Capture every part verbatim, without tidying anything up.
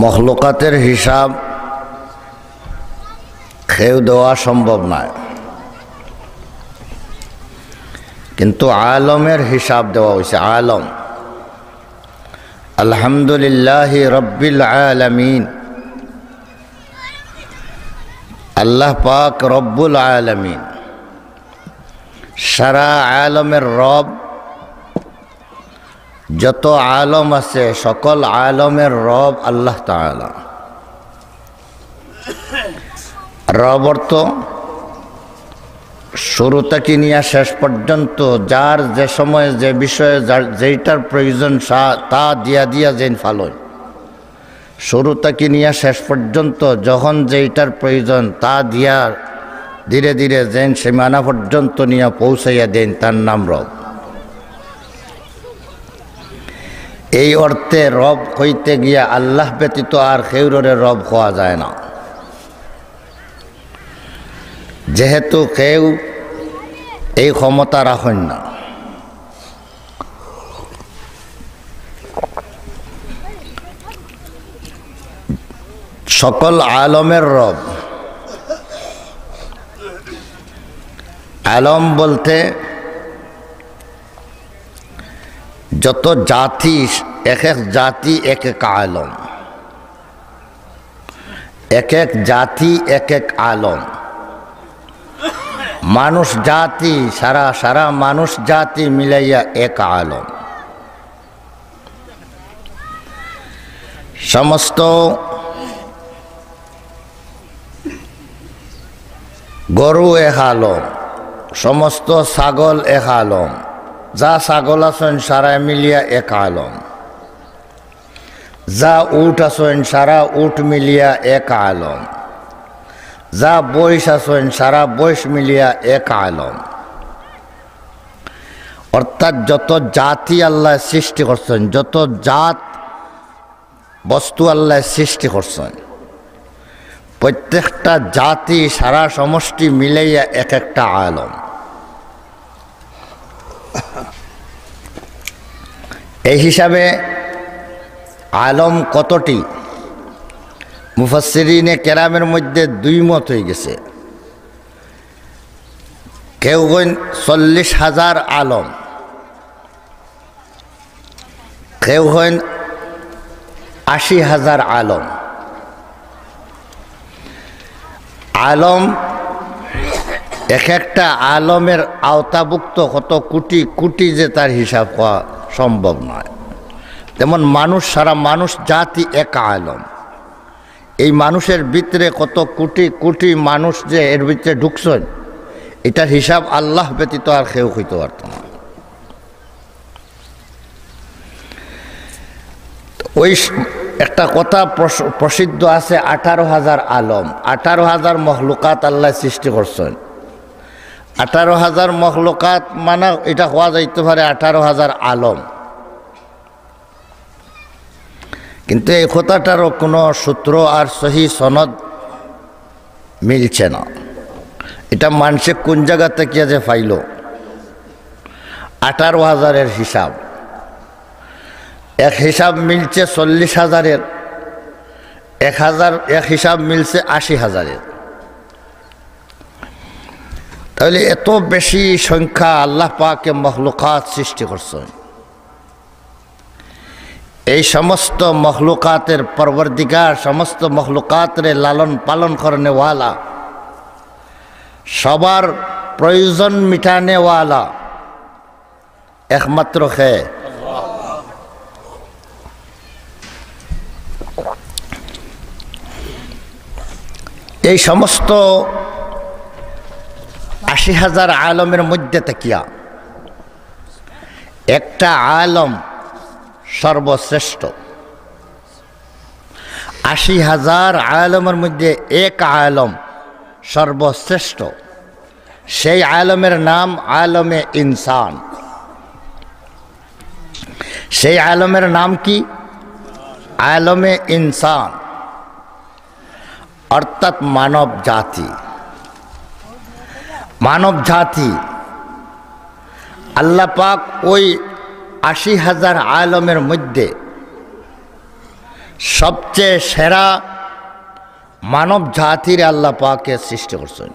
মখলুকাতের হিসাব কেউ দেওয়া সম্ভব নয়, কিন্তু আলমের হিসাব দেওয়া হয়েছে। আলম, আলহামদুলিল্লাহি রব্বিল আলামিন, আল্লাহ পাক রব্বুল আলামিন, সারা আলমের রব। যত আলম আছে, সকল আলমের রব আল্লাহ তাআলা। রব অর্থ শুরু থাকি নিয়া শেষ পর্যন্ত যার যে সময়ে যে বিষয়ে যার যেইটার প্রয়োজন সা-, তা দিয়া দিয়া যেইন ফালইন। শুরু থাকি নিয়া শেষ পর্যন্ত যখন যেইটার প্রয়োজন তা দিয়া ধীরে ধীরে যেইন সীমানা পর্যন্ত নিয়া পৌঁছাইয়া দেইন, তার নাম রব। এই অর্থে রব কইতে গিয়া আল্লাহ ব্যতীত আর কেউররে রব কওয়া যায় না, যেহেতু কেউ এই ক্ষমতা রাখইন না। সকল আলমের রব। আলম বলতে যত জাতি, এক এক জাতি এক এক আলম, এক এক জাতি এক এক আলম। মানুষ জাতি, সারা, সারা মানুষ জাতি মিলাইয়া এক আলম। সমস্ত গরু এক আলম, সমস্ত ছাগল এক আলম, যা ছাগল আছইন সারায় মিলিয়া এক আলম, যা উট আছইন সারা উট মিলিয়া এক আলম, যা বইষ আছইন সারা বইষ মিলিয়া এক আলম। অর্থাৎ যত জাতি আল্লায় সৃষ্টি করছইন, যত জাত বস্তু আল্লায় সৃষ্টি করছইন, প্রত্যেকটা জাতি সারা সমষ্টি মিলাইয়া এক একটা আলম। এই হিসাবে আলম কতটি? মুফাসসিরিনে কেরামের মধ্যে দুই মত হয়ে গেছে। কেউ কইন চল্লিশ হাজার আলম, কেউ কইন আশি হাজার আলম। আলম, এক একটা আলমের আওতাভুক্ত কত কোটি কোটি যে তার হিসাব করা সম্ভব নয়। যেমন মানুষ, সারা মানুষ জাতি এক আলম। এই মানুষের ভিতরে কত কোটি কোটি মানুষ যে এর ভিতরে ঢুকছইন, এটার হিসাব আল্লাহ ব্যতীত আর কেউ কইতে পারত না। ওই স-, একটা কথা প্রস-, প্রসিদ্ধ আছে, আঠারো হাজার আলম, আঠারো হাজার মখলুকাত আল্লায় সৃষ্টি করছইন। আঠারো হাজার মখলুকাত মানে এটা কওয়া যাইতে পারে আঠারো হাজার আলম, কিন্তু এই কথাটারও কোনো সূত্র আর সহি সনদ মিলছে না। এটা মানষে কোন জায়গা থাকিয়া যে পাইল? আঠারো হাজারের হিসাব, এক হিসাব মিলছে চল্লিশ হাজারের, এক হাজার, এক হিসাব মিলছে আশি হাজারের। তাহলে এত বেশি সংখ্যা আল্লাহ পাকে মখলুকাত সৃষ্টি করছইন। এই সমস্ত মখলুকাতের পরওয়ারদিগার, সমস্ত মখলুকাতরে লালন পালন করনেওয়ালা, সবার প্রয়োজন মিটানেওয়ালা একমাত্র কে? এই সমস্ত আশি হাজার আলমের মধ্যে থাকিয়া একটা আলম সর্বশ্রেষ্ঠ। আশি হাজার আলমের মধ্যে এক আলম সর্বশ্রেষ্ঠ। সেই আলমের নাম আলমে ইনসান। সেই আলমের নাম কি? আলমে ইনসান, অর্থাৎ মানব জাতি। মানব জাতি, আল্লাহ পাক ওই আশি হাজার আলমের মধ্যে সবচেয়ে সেরা মানব জাতিরে আল্লাহ পাকে সৃষ্টি করছইন।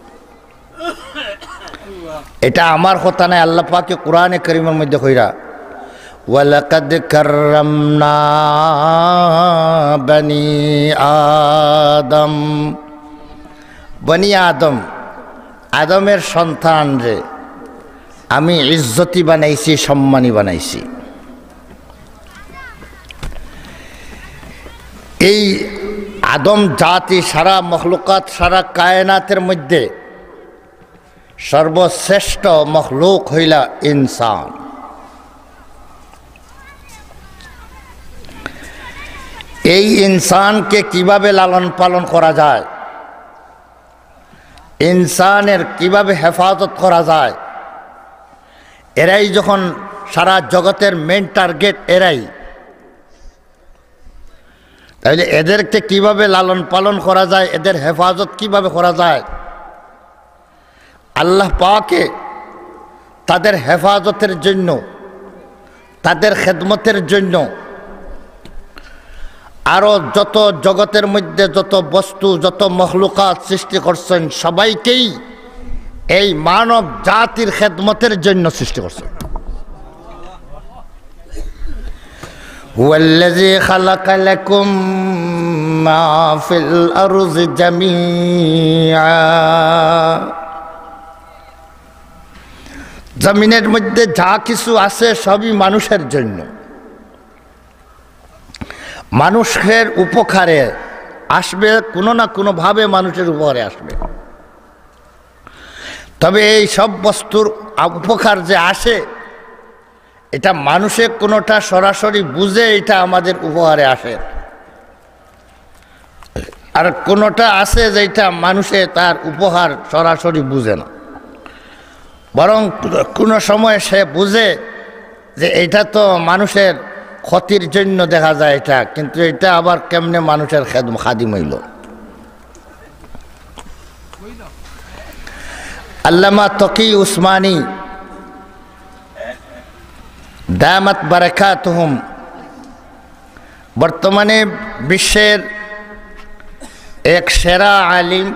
এটা আমার কথা নায়, আল্লাহ পাকে কোরআনে করিমের মধ্যে কইরা, "ওয়ালাকাদ কাররামনা বানি আদম।" বনি আদম, আদমের সন্তানরে আমি ইজ্জতি বানাইছি, সম্মানী বানাইছি। এই আদম জাতি, সারা মখলুকাত, সারা কায়নাতের মধ্যে সর্বশ্রেষ্ঠ মখলুক হইলা ইনসান। এই ইনসানকে কিভাবে লালন পালন করা যায়, ইনসানের কিভাবে হেফাজত করা যায়, এরাই যখন সারা জগতের মেইন টার্গেট এরাই, তাহলে এদেরকে কিভাবে লালন পালন করা যায়, এদের হেফাজত কিভাবে করা যায়, আল্লাহ পাকে তাদের হেফাজতের জন্য, তাদের খেদমতের জন্য আরো যত জগতের মধ্যে যত বস্তু, যত মখলুকাত সৃষ্টি করছেন, সবাইকেই এই মানব জাতির খেদমতের জন্য সৃষ্টি করছেন। هو الذي خلق لكم ما في الأرض جميعا। জমিনের মধ্যে যা কিছু আছে, সবই মানুষের জন্য, মানুষের উপকারে আসবে, কোনো না কোনোভাবে মানুষের উপকারে আসবে। তবে এই সব বস্তুর আ-, উপকার যে আসে, এটা মানুষে কোনোটা সরাসরি বুঝে, এটা আমাদের উপকারে আসে, আর কোনোটা আছে যেটা মানুষে তার উপকার সরাসরি বুঝে না, বরং কোনো সময় সে বুঝে যে এটা তো মানুষের ক্ষতির জন্য দেখা যায় এটা, কিন্তু এটা আবার কেমনে মানুষের খেদম-, খাদিম হইল। আল্লামা তকি উসমানী দামাত বারাকাতুহুম বর্তমানে বিশ্বের এক সেরা আলিম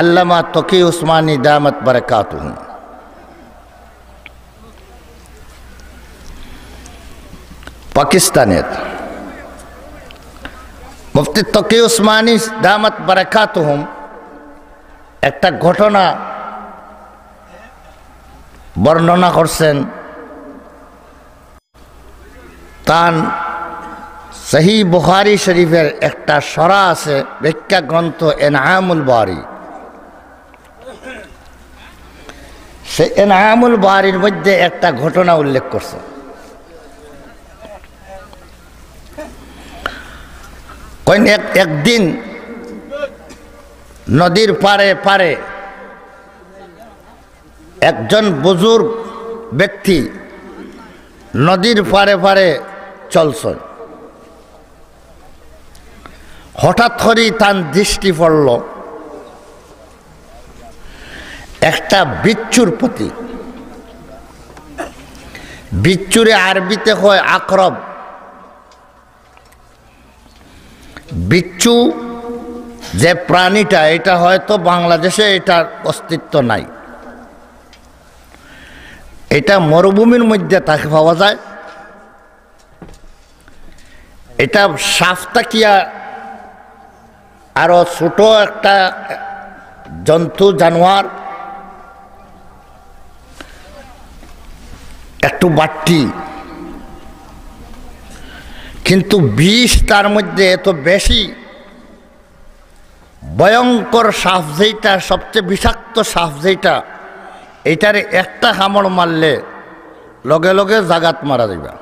আল্লামা তকি উসমানী দামাত বারাকাতুহুম। পাকিস্তানের মুফতি তকি উসমানী দামাত বারাকাতুহুম একটা ঘটনা বর্ণনা করছেন। তান সহিহ বুখারী শরীফের একটা সরা আছে, ব্যাখ্যা গ্রন্থ এনআমুল বারী। সে এনআমুল বারীর মধ্যে একটা ঘটনা উল্লেখ করছে। কইন এক, একদিন নদীর পাড়ে পাড়ে একজন বুজুর্গ ব্যক্তি নদীর পাড়ে পাড়ে চলছইন। হঠাৎ করি তান দৃষ্টি পড়ল একটা বিচ্ছুর প্রতি। বিচ্ছুরে আরবিতে কয় আকরব। বিচ্ছু যে প্রাণীটা, এটা হয়তো বাংলাদেশে এটার অস্তিত্ব নাই, এটা মরুভূমির মধ্যে তাকে পাওয়া যায়। এটা সাপ থাকিয়া আরো ছোট একটা জন্তু জানোয়ার, একটু বাট্টি, কিন্তু বিষ তার মধ্যে এত বেশি, ভয়ঙ্কর সাপ যেটা, সবচেয়ে বিষাক্ত সাপ যেটা, এটারে একটা কামড় মারলে লগে লগে জাগাত মারা যাইবা।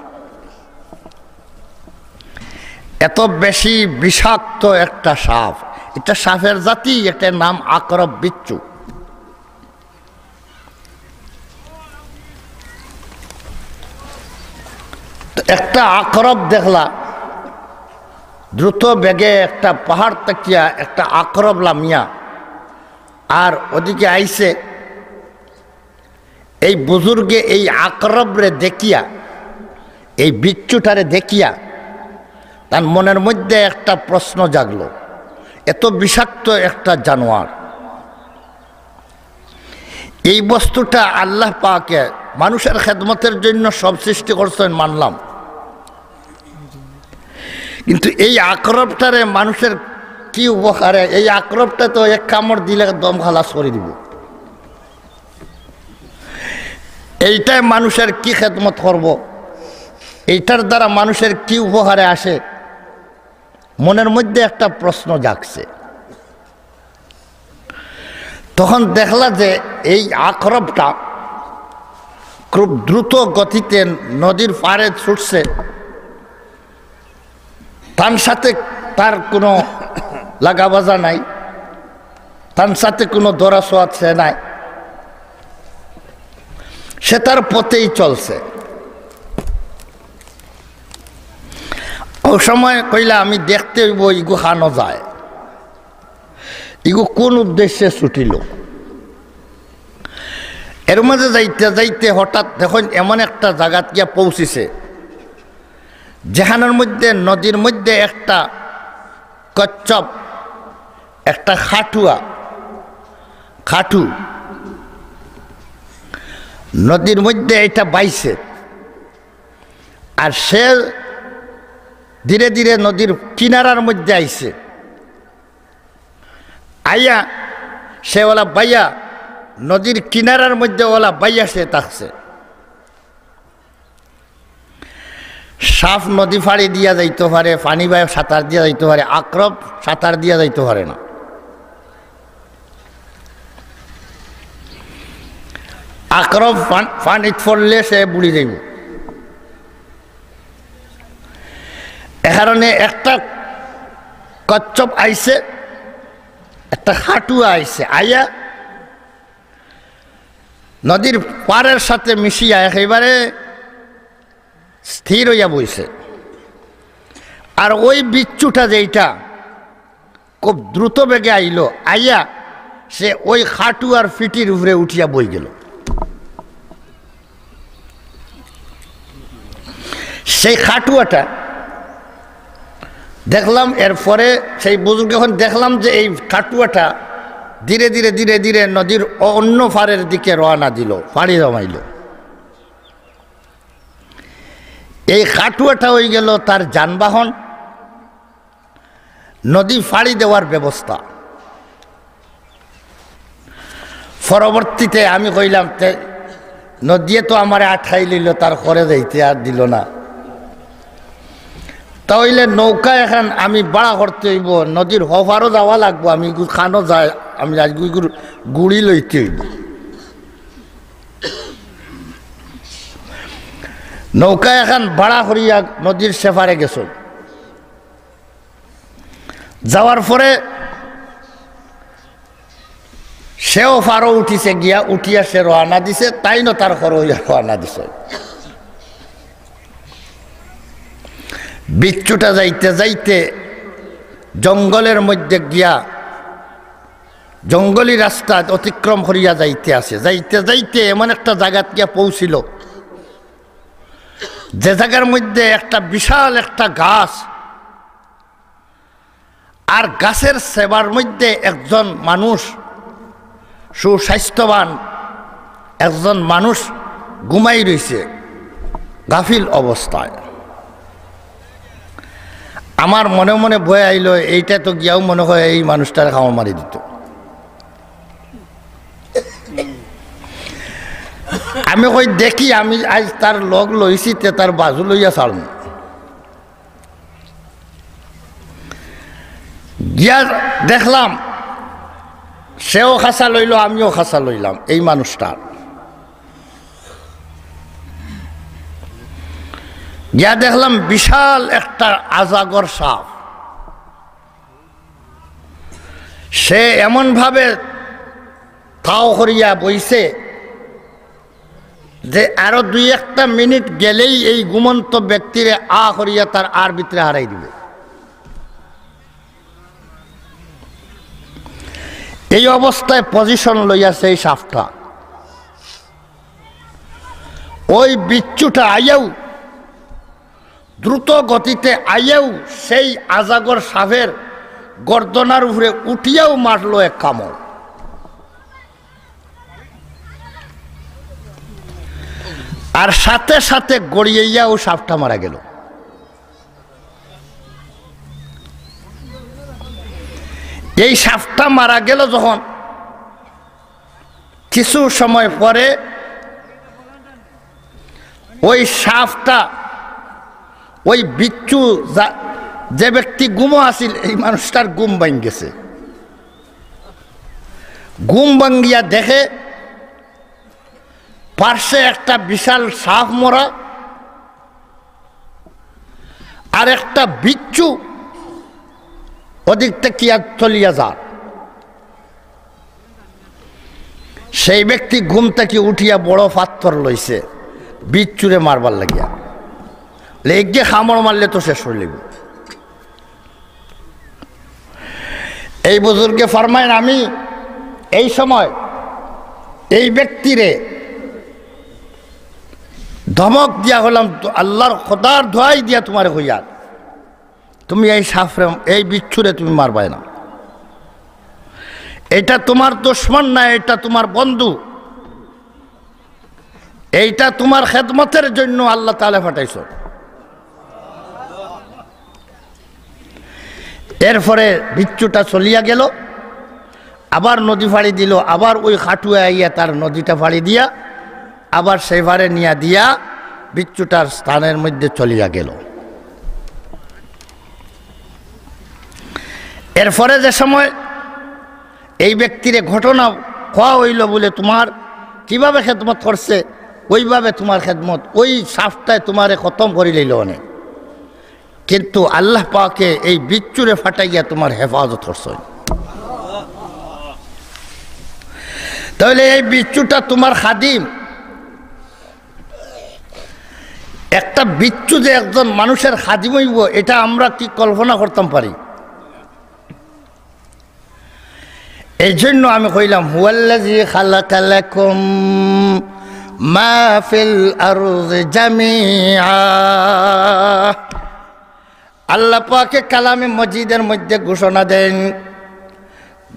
এত বেশি বিষাক্ত একটা সাপ। এটা সাপের জাতি, এটার নাম আকরব বিচ্ছু। তো একটা আকরব দেখলা, দ্রুত বেগে একটা পাহাড় থাকিয়া একটা আকরব লামিয়া আর ওদিকে আইছে। এই বুজুর্গে এই আকরবরে দেখিয়া, এই বিচ্ছুটারে দেখিয়া তার মনের মধ্যে একটা প্রশ্ন জাগলো, এত বিষাক্ত একটা জানোয়ার, এই বস্তুটা আল্লাহ পাকে মানুষের খেদমতের জন্য সব সৃষ্টি করছেন, মানলাম, কিন্তু এই আকরবটারে মানুষের কি উপকারে? এই আকরবটা তো এক কামড় দিলে দম খালাস করে দিব। এইটায় মানুষের কি খেদমত করব? এইটার দ্বারা মানুষের কি উপকারে আসে? মনের মধ্যে একটা প্রশ্ন জাগছে। তখন দেখলা যে এই আকরবটা খুব দ্রুত গতিতে নদীর পাড়ে ছুটছে। তার সাথে তার কোনো লাগাবাজা নাই, তার সাথে কোনো দরাসোয়াদ সে নাই, সে তার পথেই চলছে। ও সময় কইলা, "আমি দেখতে অইব ইগু খানো যায়, ইগু কোন উদ্দেশ্যে ছুটিল।" এর মাঝে যাইতে যাইতে হঠাৎ দেখইন এমন একটা জাগাত গিয়া পৌঁছিছে, যেখানোর মধ্যে নদীর মধ্যে একটা কচ্ছপ, একটা খাটুয়া, খাটু নদীর মধ্যে এটা বাইছে। আর সে ধীরে ধীরে নদীর কিনারার মধ্যে আইছে। আইয়া সে ওলা বাইয়া, নদীর কিনারার মধ্যে ওলা বাইয়া সে থাকছে। সাপ নদী ফাড়ি দিয়া যাইতো পারে, পানি বায় সাঁতার দিয়া যাইতো পারে, আকরব সাঁতার দিয়া যাইতো পারে না। আকরব পান-, পানিত পড়লে সে বুড়ি যাইব। এ কারণে একটা কচ্ছপ আইছে, একটা খাটুয়া আইছে, আইয়া নদীর পাড়ের সাথে মিশিয়া একেবারে স্থির হইয়া বইছে। আর ওই বিচ্ছুটা যেইটা খুব দ্রুত বেগে আইলো, আইয়া সে ওই খাটুয়ার ফিটির উপরে উঠিয়া বই গেল। সেই খাটুয়াটা দেখলাম, এরপরে সেই বুজুর্গ এখন দেখলাম যে এই খাটুয়াটা ধীরে ধীরে, ধীরে ধীরে নদীর অন্য পাড়ের দিকে রওনা দিল, পাড়ি জমাইল। এই খাটুয়াটা হয়ে গেল তার যানবাহন, নদী পাড়ি দেওয়ার ব্যবস্থা। পরবর্তীতে আমি কইলাম, "তে নদীয়ে তো আমারে আটকাই লইল, তার করে যাইতে আর দিল না। তা হইলে নৌকা এখন আমি ভাড়া করতে হইব, নদীর হপারও যাওয়া লাগবো, আমি ইগু খানো যায়, আমি আজ ইগুর গুড়ি লইতে হইব।" নৌকা এখন ভাড়া করিয়া নদীর সেপারে গেছে। যাওয়ার পরে সেও পারো উঠিছে, গিয়া উঠিয়া সে রওনা দিছে, তাইনও তার করে হইয়া রওনা দিছে। বিচ্ছুটা যাইতে যাইতে জঙ্গলের মধ্যে গিয়া, জঙ্গলি রাস্তা অতিক্রম করিয়া যাইতে আছে, যাইতে যাইতে এমন একটা জাগাত গিয়া পৌঁছিল, যে জাগার মধ্যে একটা বিশাল একটা গাছ, আর গাছের সেবার মধ্যে একজন মানুষ, সুস্বাস্থ্যবান একজন মানুষ ঘুমাই রইছে গাফিল অবস্থায়। আমার মনে মনে ভয় আইলো, এইটা তো গিয়াও মনে হয় এই মানুষটার কামড় মারি দিত। আমি কই, "দেখি, আমি আজ তার লগ লইছি, তে তার বাজু লইয়া ছাড়মু।" গিয়া দেখলাম, সেও খাসা লইল, আমিও খাসা লইলাম এই মানুষটার। গিয়া দেখলাম বিশাল একটা আজাগর সাপ। সে এমনভাবে তাও করিয়া বইছে যে আরো দুই একটা মিনিট গেলেই এই ঘুমন্ত ব্যক্তিরে আ করিয়া তার আর ভিতরে হারাই দিবে। এই অবস্থায় পজিশন লইয়া সেই সাপটা, ওই বিচ্ছুটা আইয়াও দ্রুত গতিতে আইয়াউ সেই আজাগর সাপের গর্দনার উপরে উঠিয়াউ মারলো এক কামড়। আর সাথে সাথে গড়িয়াইয়াউ সাপটা মারা গেল। এই সাপটা মারা গেল যখন, কিছু সময় পরে ওই সাপটা, ওই বিচ্ছু যা-, যে ব্যক্তি ঘুমো আছিল, এই মানুষটার ঘুম ভাঙি গেছে। ঘুম ভাঙ্গিয়া দেখে পার্শ্বে একটা বিশাল সাপ মরা, আর একটা বিচ্ছু ওদিক থাকিয়া চলিয়া যার। সেই ব্যক্তি ঘুম থাকি উঠিয়া বড় পাত্থর লইছে বিচ্ছুরে মারবার লাগিয়া। লেগে কামড় মারলে তো শেষ অইলিব। এই বুজুর্গে ফরমাইন, আমি এই সময় এই ব্যক্তিরে ধমক দিয়া কইলাম, "আল্লাহর খোদার দোয়াই দিয়া তুমারে কইয়ার, তুমি এই সাপরে, এই বিচ্ছুরে তুমি মারবায় না। এটা তুমার দুশমন না, এটা তুমার বন্ধু। এইটা তুমার খেদমতের জন্য আল্লাহ তাআলা পাঠাইছইন।" এরপরে বিচ্ছুটা চলিয়া গেল, আবার নদী পাড়ি দিল, আবার ওই খাটুয়া আইয়া তার নদীটা পাড়ি দিয়া আবার সেই পারে নিয়া দিয়া বিচ্ছুটার স্থানের মধ্যে চলিয়া গেল। এরপরে যে সময় এই ব্যক্তিরে ঘটনা কওয়া অইল বুলে, "তুমার কিভাবে খেদমত করছে, ওইভাবে তুমার খেদমত, ওই সাপটায় তুমারে খতম করি লইল অনে, কিন্তু আল্লাহ পাকে এই বিচ্ছুরে পাঠাইয়া তুমার হেফাজত করছইন।" তাহলে এই বিচ্ছুটা তুমার খাদিম। একটা বিচ্ছু যে একজন মানুষের খাদিম অইব, এটা আমরা কি কল্পনা করতাম পারি? এই জন্য আমি কইলাম, "হুয়াল্লাযী খালাকা লাকুম মা ফিল আরদি জামিআ।" আল্লাহ পাকে কালামে মজিদের মধ্যে ঘোষণা দেন,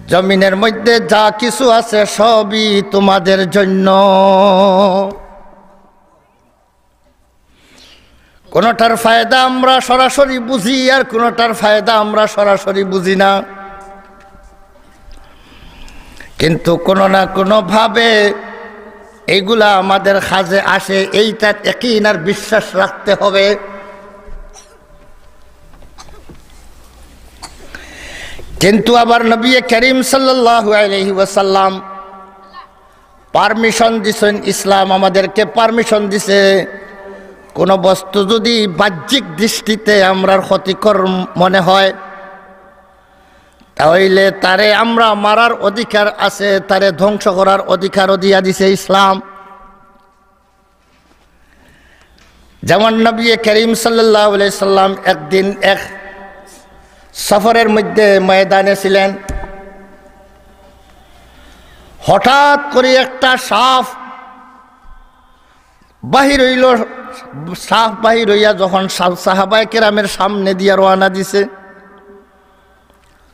"জমিনের মধ্যে যা কিছু আছে সবই তোমাদের জন্য।" কোনোটার ফায়দা আমরা সরাসরি বুঝি, আর কোনোটার ফায়দা আমরা সরাসরি বুঝি না, কিন্তু কোনো না কোনোভাবে এইগুলা আমাদের কাজে আসে, এইটার ইয়াকিন আর বিশ্বাস রাখতে হবে। কিন্তু আবার নবী করিম সাল্লাল্লাহু আলাইহি ওয়াসাল্লাম পারমিশন দিছেন, ইসলাম আমাদেরকে পারমিশন দিছে, কোনো বস্তু যদি বাহ্যিক দৃষ্টিতে আমরার ক্ষতিকর মনে হয়, তাহলে তারে আমরা মারার অধিকার আছে, তারে ধ্বংস করার অধিকারও দিয়া দিছে ইসলাম। যেমন নবী করিম সাল্লাল্লাহু আলাইহি সাল্লাম একদিন এক সফরের মধ্যে ময়দানে ছিলেন, হঠাৎ করে একটা সাপ বাহির অইল। সাপ বাহির অইয়া যখন সা-, সাহাবায়ে কেরামের সামনে দিয়া রওয়ানা দিছে,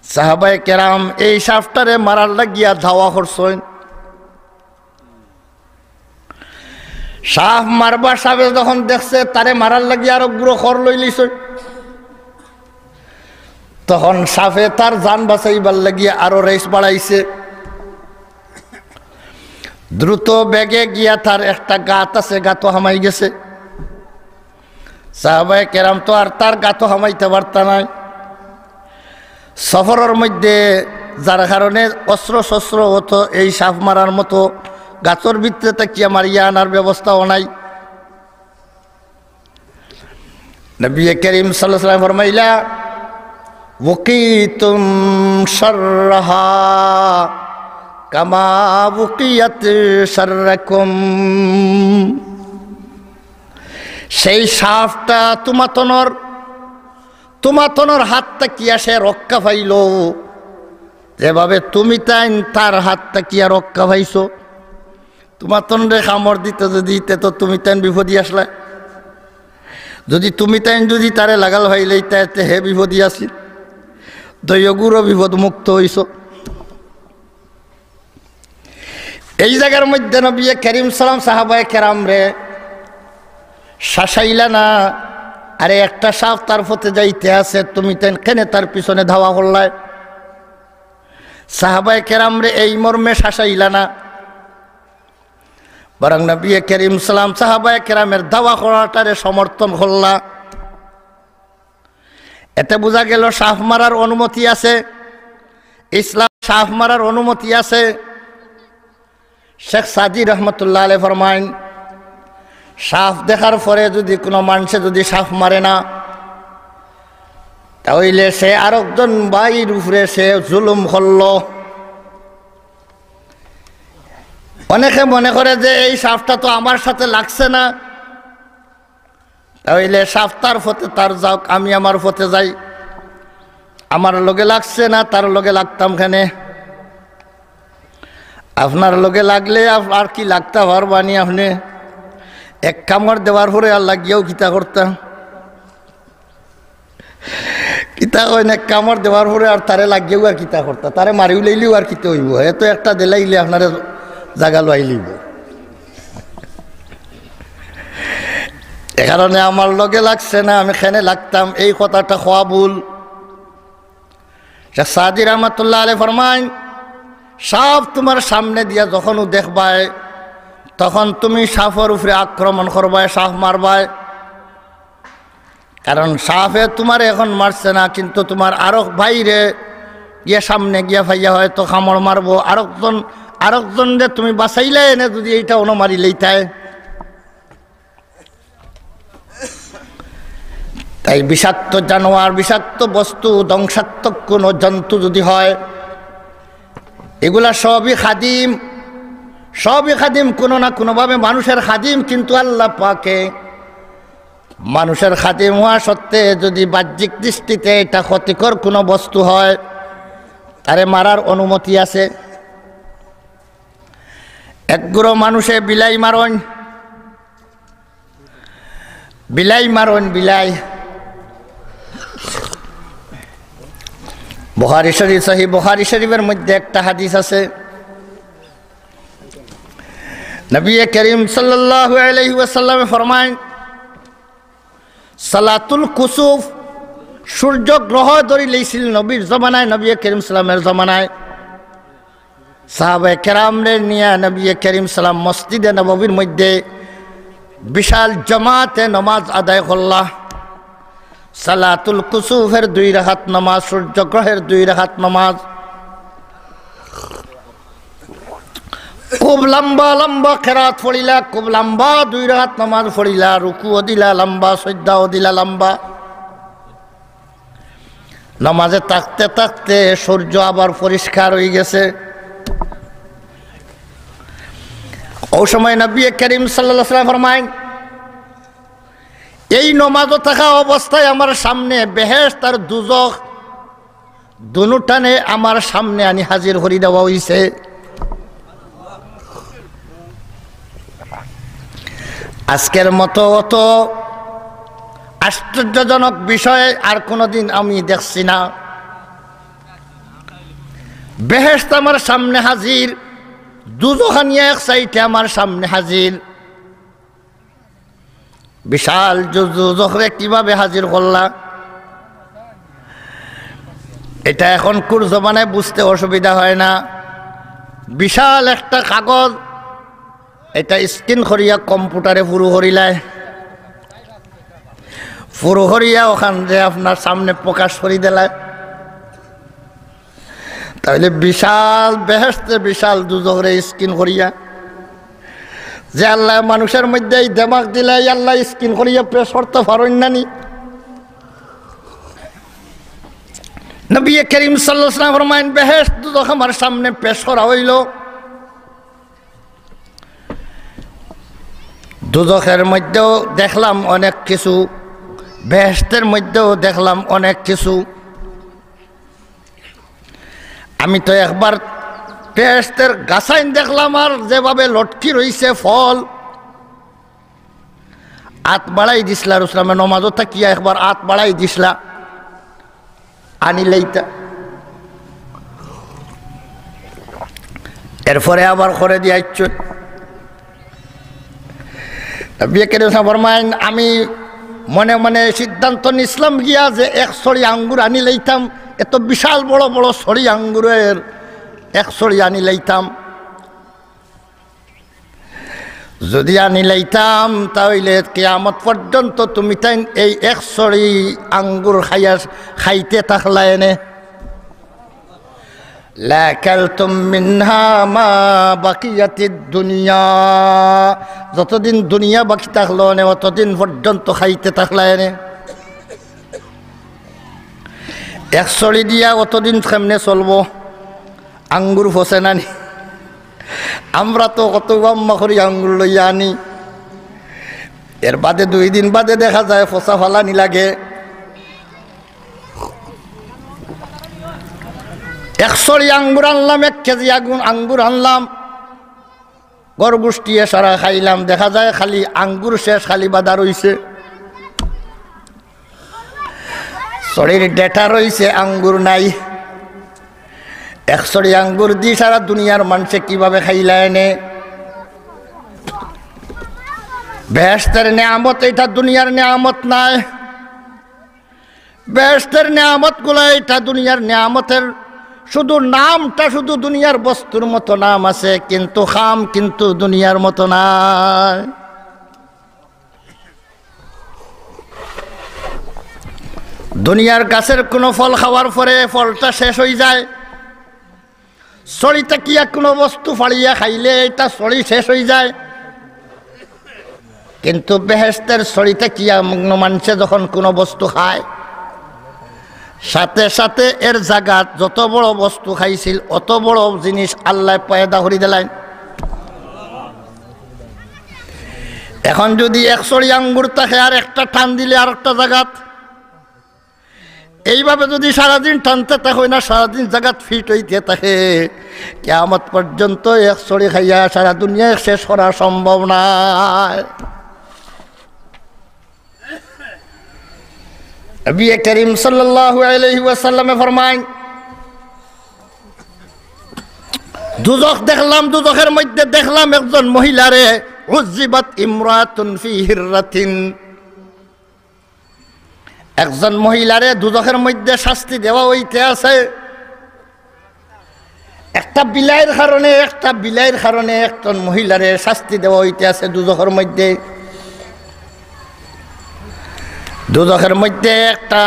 সাহাবায়ে কেরাম এই সাপটারে মারার লাগিয়া ধাওয়া করছইন। সাপ মারবার সাপে যখন দেখছে তারে মারার লাগিয়া আরো গুরু খর লইলিছইন, তখন সাপে তার জান বাঁচাইবার লাগিয়া আরো রেস বাড়াইছে। দ্রুত বেগে গিয়া তার একটা গাত আছে, গাতো হামাই গেছে। সাহাবায়ে কেরাম তো আর তার গাতো হামাইতে পারতা নায়। সফরর মধ্যে যার কারণে অস্ত্র শস্ত্র অত এই সাপ মারার মতো গাতর ভিতরে থাকিয়া মারিয়া আনার ব্যবস্থাও নাই। নবী করিম সাল্লাল্লাহু আলাইহি ওয়াসাল্লাম ফরমাইলা, "ওয়াকিতুম শাররাহা কামা ওয়াকিয়াত শাররাকুম।" সেই সাপটা তুমাতনর, তুমাতনর হাত থাকিয়া সে রক্ষা পাইল, যেভাবে তুমি তাইন তার হাত থাকিয়া রক্ষা পাইছো। তুমাতনরে কামড় দিত যদি, তে তো তুমি তাইন বিপদি আসলা। যদি তুমি তাইন যদি তারে লাগাল পাইলাইতায়, তে হে বিপদি আছিল, দুইওগুরও বিপদ মুক্ত অইছো। এই জাগার মধ্যে নবী করিম সাল্লাল্লাহু আলাইহি ওয়াসাল্লাম সাহাবায়ে কেরামরে শাসাইলা না, আরে একটা সাপ তার পথে যাইতে আছে, তুমি তাইন কেনে তার পিছনে ধাওয়া করলায়? সাহাবায়ে কেরামরে এই মর্মে শাসাইলা না, বরং নবী করিম সাল্লাল্লাহু আলাইহি ওয়াসাল্লাম সাহাবায়ে কেরামের ধাওয়া করাটারে সমর্থন করলা। এতে বুঝা গেল সাপ মারার অনুমতি আছে, ইসলাম সাপ মারার অনুমতি আছে। শেখ সাদি রহমতুল্লাহ আলাইহি ফরমাইন, সাপ দেখার পরে যদি কোনো মানষে যদি সাপ মারে না, তাহলে সে আরকজন ভাইর উপরে সে জুলুম করলো। অনেকে মনে করে যে এই সাপটা তো আমার সাথে লাগছে না, তাইলে সাপ তার পথে তার যাউক, আমি আমার পথে যাই। আমার লগে লাগছে না, তার লগে লাগতাম কেনে? আপনার লগে লাগলে আপ-, আর কি লাগতা পারবানি আপনে? এক কামড় দেওয়ার পরে আর লাগিয়াও কিতা করতা? কিতা কইন, এক কামড় দেওয়ার পরে আর তারে লাগিয়াও আর কিতা করতা? তারে মারিও লাইলেও আর কিতা অইবো? হে তো একটা দিলাইলে আপনারে জাগা লইলিব। এ কারণে আমার লগে লাগছে না, আমি কেনে লাগতাম, এই কথাটা কওয়া ভুল। শেখ সাদি রহমতুল্লাহ আলাইহি ফরমাইন, সাপ তোমার সামনে দিয়া যখনউ দেখবায়, তখন তুমি সাপর উপরে আক্রমণ করবায়, সাপ মারবায়। কারণ সাপে তোমারে এখন মারছে না, কিন্তু তোমার আরক ভাইরে গিয়া সামনে গিয়া পাইয়া হয়তো কামড় মারবো, আরকজন, আরকজনরে তুমি বাঁচাইলায় এনে যদি এইটা অনো মারিলাইতায়। তাই বিষাক্ত জানোয়ার, বিষাক্ত বস্তু, ধ্বংসাত্মক কোনো জন্তু যদি হয়, এগুলা সবই খাদিম, সবই খাদিম, কোনো না কোনোভাবে মানুষের খাদিম, কিন্তু আল্লাহ পাকে মানুষের খাদিম হওয়া সত্ত্বে যদি বাহ্যিক দৃষ্টিতে এটা ক্ষতিকর কোনো বস্তু হয়, তারে মারার অনুমতি আছে। এক গুরু মানুষে বিলাই মারইন, বিলাই মারইন, বিলাই। বুখারী শরীফ, সহিহ বুখারী শরীফের মধ্যে একটা হাদিস আছে, নবী করিম সাল্লাল্লাহু আলাইহি ওয়াসাল্লামে ফরমাইন, সালাতুল কুসুফ, সূর্যগ্রহণ ধরিলাইছিল নবীর জমানায়, নবী করিম সাল্লামের জমানায়। সাহাবায়ে কেরামরে নিয়া নবী করিম সাল্লাম মসজিদে নববীর মধ্যে বিশাল জামাতে নমাজ আদায় করলা। সালাতুল কুসুফের দুই রাকাত নমাজ, সূর্যগ্রহণের দুই রাকাত নমাজ। খুব লম্বা লম্বা কেরাত পড়িলা, খুব লম্বা দুই রাকাত নমাজ পড়িলা, রুকুও দিলা লম্বা, সজদাও দিলা লম্বা। নমাজে থাকতে থাকতে সূর্য আবার পরিষ্কার অইগেছে। অউ সময় নবী করিম সাল্লাল্লাহু আলাইহি ওয়াসাল্লাম ফরমাইন, এই নমাজো থাকা অবস্থায় আমার সামনে বেহেশত আর দুজখ দুনুটানে আমার সামনে আনি হাজির করি দেওয়া অইছে। আজকের মতো অত আশ্চর্যজনক বিষয় আর কোনোদিন আমি দেখছি না। বেহেশত আমার সামনে হাজির, দুজখ আনিয়া এক সাইডে আমার সামনে হাজির। বিশাল জু-, দুজখরে কিভাবে হাজির করলা? এটা এখনকুর জমানায় বুঝতে অসুবিধা হয় না। বিশাল একটা কাগজ, এটা স্ক্রিন করিয়া কম্পিউটারে পুরু করিলায়, পুরু করিয়া অখানরে আপনার সামনে প্রকাশ করি দিলায়। তাইলে বিশাল বেহেশতে বিশাল দুজখরে স্ক্রিন করিয়া, যে আল্লায় মানুষের মধ্যে এই দেমাগ দিলা, এই আল্লায় স্ক্রিন করিয়া পেশ করতা পারইন না নি? নবী করিম সাল্লাল্লাহু আলাইহি ওয়াসাল্লাম ফরমাইন, বেহেশত দুজখ আমার সামনে পেশ করা অইলো। দুজখের মধ্যেও দেখলাম অনেক কিছু, বেহেশতের মধ্যেও দেখলাম অনেক কিছু। আমি তো একবার বেহেশতের গাছাইন দেখলাম, আর যেভাবে লটকি রইছে ফল, আত বাড়াই দিছলা, রসুলামে নমাজো থাকিয়া একবার আত বাড়াই দিছলা, আনি লইতা। এরপরে আবার করে দিয়া আইচ্ছ। নবী করিম সাল্লাল্লাহু আলাইহি ওয়াসাল্লাম ফরমাইন, "আমি মনে মনে সিদ্ধান্ত নিছলাম গিয়া যে এক ছড়ি আঙ্গুর আনি লইতাম, এত বিশাল বড় বড় ছড়ি আঙ্গুরের এক ছড়ি আনি লইতাম।" যদি আনি লাইতাম, তাইলে কিয়ামত পর্যন্ত তুমি তাইন এই এক ছড়ি আঙ্গুর খাইয়া, খাইতে থাকলায় নে। লাকালতুম মিনহা মা বাকিয়াতিদ দুনিয়া। যতদিন দুনিয়া বাকি থাকলো নে, অতদিন পর্যন্ত খাইতে থাকলায় নে। এক ছড়ি দিয়া অতদিন কেমনে চলবো? আঙ্গুর ফসে নানি? আমরা তো কত বাম্মা করি আঙ্গুর লইয়া আনি, এর বাদে দুই দিন বাদে দেখা যায় ফসা ফালানি লাগে। এক ছড়ি আঙ্গুর আনলাম, এক কেজি আগুন আঙ্গুর আনলাম, ঘর গুষ্টিয়ে সারা খাইলাম, দেখা যায় খালি আঙ্গুর শেষ, খালি বাদা রইছে। ছড়ির ডেটা রইছে, আঙ্গুর নাই। এক ছড়ি আঙ্গুর দি সারা দুনিয়ার মানষে কিভাবে খাইলায় নে? বেহেশতের নিয়ামত, এটা দুনিয়ার নিয়ামত নায়। বেহেশতের নিয়ামতগুলা এটা দুনিয়ার নিয়ামতের শুধু নামটা, শুধু দুনিয়ার বস্তুর মতো নাম আছে, কিন্তু খাম কিন্তু দুনিয়ার মতো নায়। দুনিয়ার গাছের কোনো ফল খাওয়ার পরে ফলটা শেষ অইযায়, ছড়ি থাকিয়া কোনো বস্তু ফাড়িয়া খাইলে এটা ছড়ি শেষ অইযায়, কিন্তু বেহেশতের ছড়ি থাকিয়া কোনো মানষে যখন কোনো বস্তু খায়, সাথে সাথে এর জাগাত যত বড় বস্তু খাইছিল, অত বড় জিনিস আল্লায় পয়দা করি দিলাইন। এখন যদি এক ছড়ি আঙ্গুর থাকে আর একটা টান দিলে আর একটা জাগাত, এইভাবে যদি সারাদিন টানতে থাকে না, সারাদিন জাগাত ফিট অইতে থাকে, কিয়ামত পর্যন্ত এক ছড়ি খাইয়া সারা দুনিয়া শেষ করা সম্ভব নায়। নবী করিম সাল্লাল্লাহু আলাইহি ওয়াসাল্লামে ফরমাইন, দুজখ দেখলাম, দুজখের মধ্যে দেখলাম একজন মহিলারে, উযযিবাত ইমরাতুন ফি হিররাতিন। একজন মহিলারে দুজখের মধ্যে শাস্তি দেওয়া অইতে আছে। একটা বিলাইর কারণে, একটা বিলাইর কারণে একজন মহিলারে শাস্তি দেওয়া অইতে আছে দুজখের মধ্যে। দুজখের মধ্যে একটা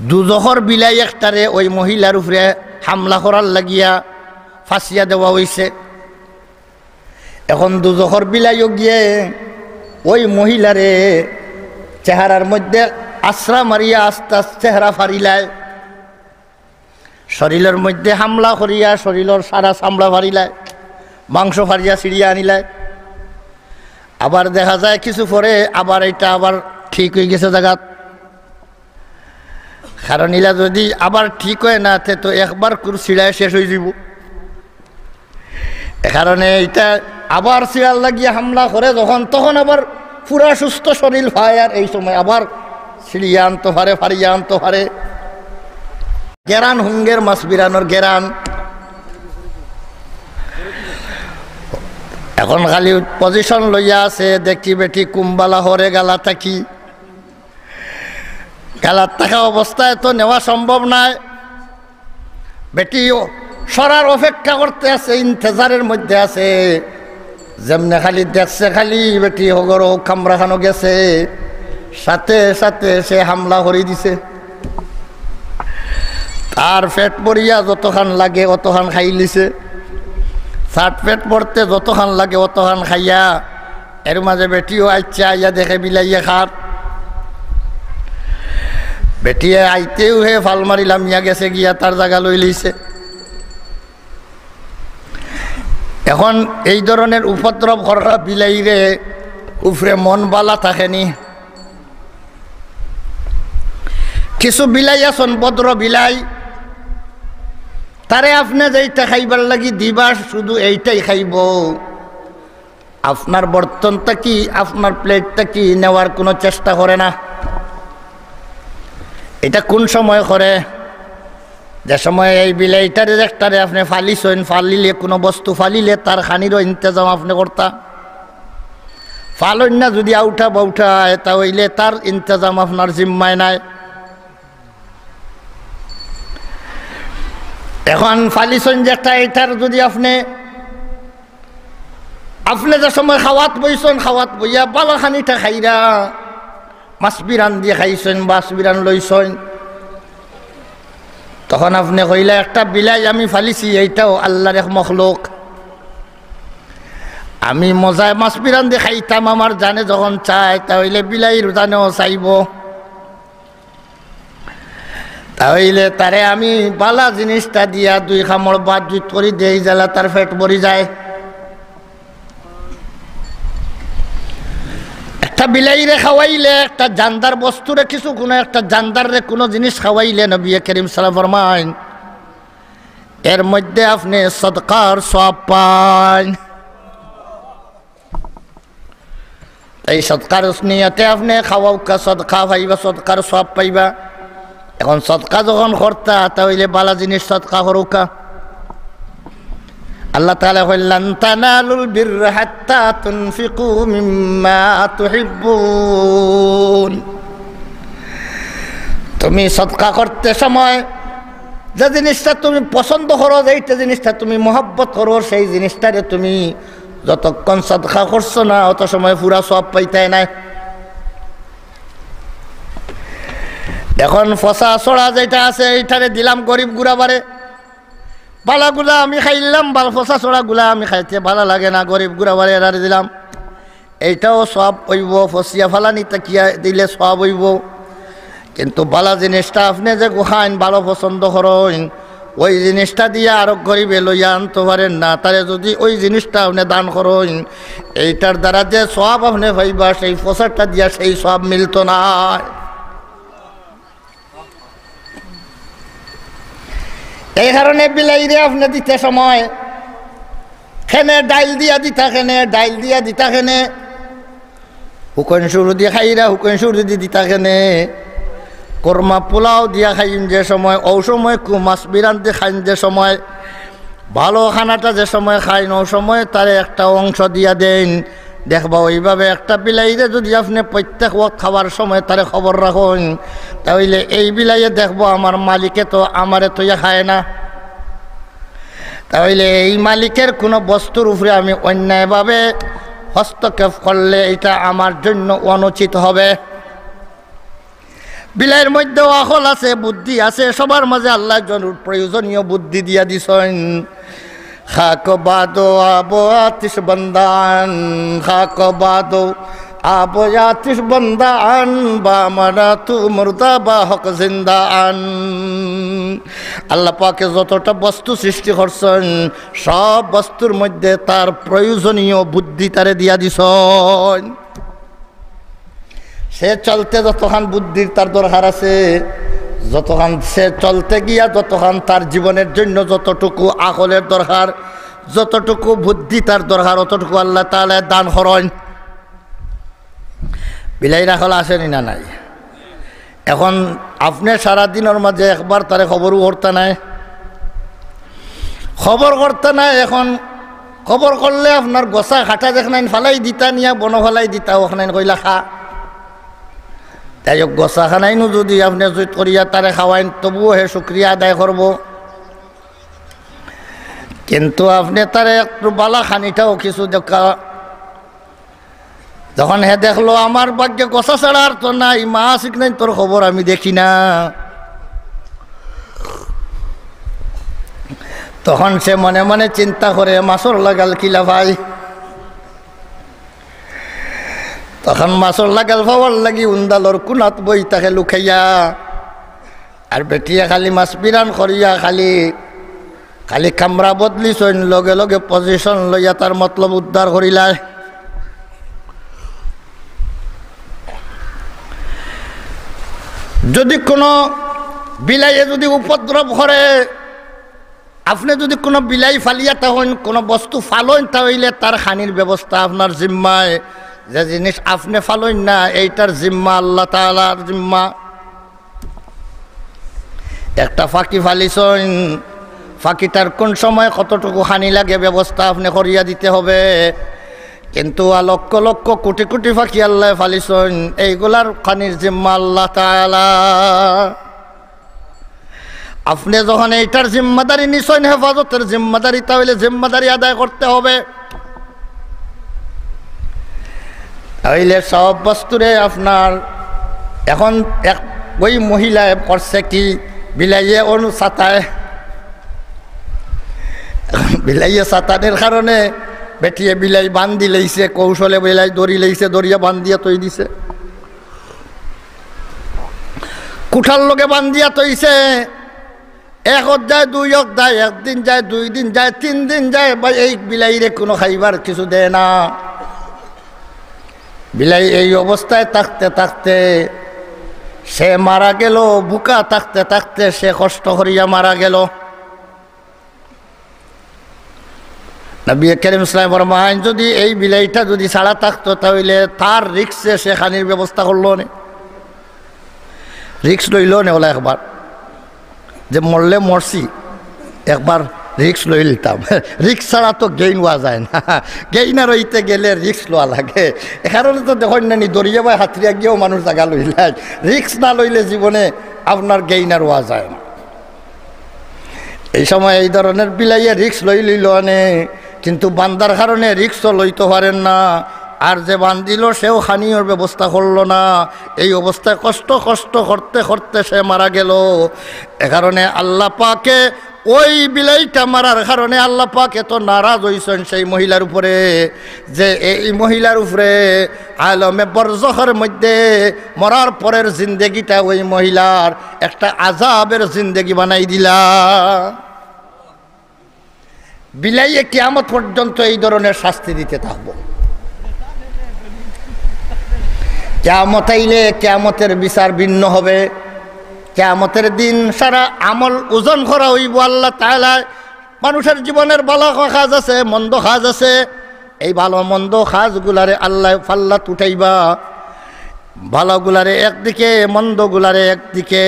দুজখর বিলাই একটারে ওই মহিলার উপরে হামলা করার লাগিয়া ফাঁসিয়া দেওয়া অইছে। এখন দুজখর বিলাইও গিয়ে ওই মহিলারে চেহারার মধ্যে আছড়া মারিয়া আস্তে আস্তে চেহারা ফাড়িলায়, শরীলর মধ্যে হামলা করিয়া শরীলর সারা চামড়া ফাড়িলায়, মাংস ফাড়িয়া ছিড়িয়া আনিলায়। আবার দেখা যায় কিছু পরে আবার এটা আবার ঠিক অইগেছে জাগাত। কারণ ইলা যদি আবার ঠিক অয় না, তে তো একবার কুর ছিড়ায় শেষ অইযিবো। এ কারণে এটা আবার ছিড়ার লাগিয়া হামলা করে যখন, তখন আবার পুরা সুস্থ শরীল পায়, আর এই সময় আবার ছিড়িয়া আনতো পারে, ফাড়িয়া আনতো পারে। গেরান হুঙ্গের মাছ বিরানোর গেরান। এখন খালি পজিশন লইয়া আছে, দেখি বেটি কুম্বালা হরে গালা থাকি। গালাত থাকা অবস্থায় তো নেওয়া সম্ভব নায়। বেটিও সরার অপেক্ষা করতে আছে, ইন্তেজারের মধ্যে আছে। যেমনে খালি দেখছে, খালি বেটি হগর ও কামরাখানো গেছে, সাথে সাথে সে হামলা করি দিছে। তার পেট ভরিয়া যতখান লাগে অতখান খাইলিছে। তার পেট ভরতে যতখান লাগে অতখান খাইয়া এর মাঝে বেটিও আইচ্ছা, আইয়া দেখে বিলাইয়ে খার। বেটিয়ে আইতেউ হে ফাল মারি লামিয়া গেছে গিয়া তার জাগা লইলিছে। এখন এই ধরনের উপদ্রব করা বিলাইরে উপরে মন বালা থাকেনি। কিছু বিলাই আছন ভদ্র বিলাই, তারে আপনে যেইটা খাইবার লাগি দিবা শুধু এইটাই খাইবো। আপনার বর্তন থাকি, আপনার প্লেট থাকি নেওয়ার কুনু চেষ্টা করে না। ইটা কুন সময় করে? যে সময় এই বিলাইটারে একটারে আপনে ফালিছইন, ফালিলে, কুনু বস্তু ফালিলে তার খানিরও ইন্তেজাম আপনে করতা। ফালইন না যুদি আউটা বাউটা অয়, তা অইলে তার ইন্তেজাম আপনার জিম্মায় নাই। এখন ফালিছইন যেটা, ইটার যুদি আপনে, আপনে যে সময় খাওয়াত বইছইন, খাওয়াত বইয়া বালা খানিটা খাইরা, মাছ বিরান দি খাইছইন, মাছ বিরান লইছইন, তখন আপনে কইলা, "একটা বিলাই আমি ফালিছি, এইটাও আল্লার এক মখলুক। আমি মজায় মাছ বিরান দি খাইতাম, আমার জানে যখন চায়, তা অইলে বিলাইর জানেও চাইবো।" তা অইলে তারে আমি বালা জিনিসটা দিয়া দুই কামড় ভাত জুত করি দেই, যেলা তার পেট ভরি যায়। একটা বিলাইরে খাওয়াইলে, একটা জানদার বস্তুরে কিছু, কুনু একটা জানদাররে কুনু জিনিস খাওয়াইলে, নবী করিম সাল্লাল্লাহু আলাইহি ওয়াসাল্লাম ফরমাইন, এর মধ্যে আপনে সদকার সওয়াব পাইন। এই সদকার নিয়তে আপনে খাওয়াউক্কা, সদকা পাইবা, সদকার সওয়াব পাইবা। এখন সদকা যখন করতা, তা অইলে বালা জিনিস সদকা করউক্কা। আল্লাহ তাআলা কইলা, "লান তানালুল বিররা হাত্তা তুনফিকু মিম্মা তুহিব্বুন।" তুমি সদকা করতে সময় যে জিনিসটা তুমি পছন্দ করো, যেইটা জিনিসটা তুমি মহব্বত করো, সেই জিনিসটারে তুমি যতক্ষণ সদকা করছো না, অত সময় পুরা সওয়াব পাইতায় নায়। এখন ফসা ছড়া যেটা আছে, এইটারে দিলাম গরিব গুরাবারে। বালাগুলা আমি খাইলাম, বাল ফসা ছড়াগুলা আমি খাইতে বালা লাগে না, গরিব গুরাবারে এরারে দিলাম। এইটাও সওয়াব অইবো, ফসিয়া ফালানি তাকিয়া দিলে সওয়াব অইবো। কিন্তু বালা জিনিসটা আপনে যে গুখাইন বালা পছন্দ করইন, ওই জিনিসটা দিয়া আরক গরিবে লইয়া আনতো পারেন না, তারে যুদি ওই জিনিসটা আপনে দান করইন, এইটার দ্বারা যে সওয়াব আপনে পাইবা, সেই ফসাটা দিয়া সেই সওয়াব মিলতো নায়। এই কারণে বিলাইরে আপনে দিতে সময় খেনে ডাইল দিয়া দিতা, খেনে ডাইল দিয়া দিতা, খেনে হুকন সুরুদি খাইরা, হুকন সুরুদি দিতা খেনে। কোরমা পোলাও দিয়া খাইন যে সময়, অউ সময় কু মাছ বিরান দি খাইন যে সময়, বালা খানাটা যে সময় খাইন, অউ সময় তারে একটা অংশ দিয়া দেইন। দেখবা, ওইভাবে একটা বিলাইরে যুদি আপনে প্রত্যেক ওয়াক্ত খাওয়ার সময় তারে খবর রাখইন, তা অইলে এই বিলাইয়ে দেখবো, আমার মালিকে তো আমারে থইয়া খায় না। তা অইলে এই মালিকের কুনু বস্তুর উপরে আমি অন্যায়ভাবে হস্তক্ষেপ করলে এটা আমার জন্য অনুচিত হবে। বিলাইর মধ্যেও আকল আছে, বুদ্ধি আছে, সবার মাঝে আল্লায় জন-, প্রয়োজনীয় বুদ্ধি দিয়া দিছইন। খাক বাদো আবো আতিশ বান্দান, খাক বাদো আবো আতিশ বান্দান, বা মারা তু মুর্দা বা হক জিন্দান। আল্লাহ পাকে যতটা বস্তু সৃষ্টি করছইন, সব বস্তুর মধ্যে তার প্রয়োজনীয় বুদ্ধি তারে দিয়া দিছইন। সে চলতে যতখান বুদ্ধির তার দরকার আছে, যতখান সে চলতে গিয়া যতখান তার জীবনের জন্য যতটুকু আকলের দরকার, যতটুকু বুদ্ধি তার দরকার, অতটুকু আল্লাহ তাআলায় দান করইন। বিলাইর আকল আছে নি না নাই? এখন আপনে সারা দিনর মাঝে একবার তারে খবরও করতা নায়, খবর করতা নায়। এখন খবর করলে আপনার গোছা কাটা দেখনাইন ফালাই দিতা, নিয়া বনো ফালাই দিতা, অখনাইন কইলা খা। যাই হোক, গোছা খানাইনও যুদি আপনে জুত করিয়া তারে খাওয়াইন, তবুও হে শুকরিয়া আদায় করবো। কিন্তু আপনে তারে একটু বালা খানিটাও কিছু দেখা যখন হে দেখলো, আমার ভাগ্যে গোছা ছাড়া আর তো নাই, মাছ ইকনাইন তোর খবর আমি দেখি না। তখন সে মনে মনে চিন্তা করে, মাছর লাগাল কিলা ভাই? তখন মাছর লাগাল পাওয়ার লাগি উন্দালর কুনাত বই থাকে লুকাইয়া। আর বেটিয়ে খালি মাছ বিরান করিয়া খালি, খালি কামরা বদলিছইন, লগে লগে position লইয়া তার মতলব উদ্ধার করিলায়। যদি কোনো বিলাইয়ে যদি উপদ্রব করে, আপনে যুদি কুনু বিলাই ফালিয়া থাকইন, কুনু বস্তু ফালইন, তা অইলে তার খানির ব্যবস্থা আপনার জিম্মায়। যে জিনিস আপনে ফালইন না, এইটার জিম্মা আল্লাহ তাআলার জিম্মা। একটা ফাকি ফালিছইন, ফাকিটার কুন সময় কতটুকু খানি লাগে ব্যবস্থা আপনে করিয়া দিতে হবে। কিন্তু আ লক্ষ লক্ষ কুটি কুটি ফাকি আল্লায় ফালিছইন, এইগুলার খানির জিম্মা আল্লাহ তাআলা। আপনে যখন এইটার জিম্মাদারি নিছইন, হেফাজতের জিম্মাদারি, তা অইলে জিম্মাদারি আদায় করতে হবে। তা অইলে সব বস্তুরে আপনার, এখন এক, ওই মহিলায় করছে কি, বিলাইয়ে অনু সাতায়, বিলাইয়ে সাতানের কারণে বেটিয়ে বিলাই বান্ধি লইছে, কৌশলে বিলাই ধরি লইছে, ধরিয়া বান্ধিয়া থই দিছে। কুঠার লগে বান্ধিয়া থইছে। এক অধ্যায়, দুই অধ্যায়, একদিন যায়, দুই দিন যায়, তিন দিন যায়, ভাই, এই বিলাইরে কুনু খাইবার কিছু দেয় না। বিলাই এই অবস্থায় থাকতে থাকতে সে মারা গেল, ভুকা থাকতে থাকতে সে কষ্ট করিয়া মারা গেল। নবী করিম সাল্লাল্লাহু আলাইহি ওয়াসাল্লাম ফরমাইন, যুদি এই বিলাইটা যুদি ছাড়া থাকতো, তা অইলে তার রিস্কে সে খানির ব্যবস্থা করলো নে, রিস্ক লইলো নে, ওলা একবার যে মরলে মরছি, একবার রিস্ক লই লিতাম। রিস্ক ছাড়া তো গেইন অওয়া যায় না, গেইনার অইতে গেলে রিস্ক লওয়া লাগে। এ কারণে তো দেখইন না নি, দরিয়া বায় হাতরিয়া গিয়াও মানুষ জাগা লইলায়, রিস্ক না লইলে জীবনে আপনার গেইনার অওয়া যায় না। এই সময় এই ধরনের বিলাইয়ে রিস্ক লই লইলো নে, কিন্তু বান্দার কারণে রিস্কও লইতো পারেন না। আর যে বান্ধিলো, সেও খানিওর ব্যবস্থা করলো না। এই অবস্থায় কষ্ট কষ্ট করতে করতে সে মারা গেল। এ কারণে আল্লাহ পাকে ওই বিলাইটা মারার কারণে আল্লাহ পাক এত নারাজ অইছইন সেই মহিলার উপরে, যে এই মহিলার উপরে আলমে বরজখর মধ্যে মরার পরের জিন্দেগিটা ওই মহিলার একটা আযাবের জিন্দেগি বানাই দিলা। বিলাইয়ে কিয়ামত পর্যন্ত এই ধরনের শাস্তি দিতে থাকবো। কিয়ামত আইলে কিয়ামতের বিচার ভিন্ন হবে। কিয়ামতের দিন সারা আমল ওজন করা অইবো। আল্লাহ তাআলায় মানুষের জীবনের ভালা কাজ আছে, মন্দ কাজ আছে। এই ভালা মন্দ কাজগুলারে আল্লায় পাল্লাত উঠাইবা, ভালাগুলারে একদিকে, মন্দগুলারে একদিকে।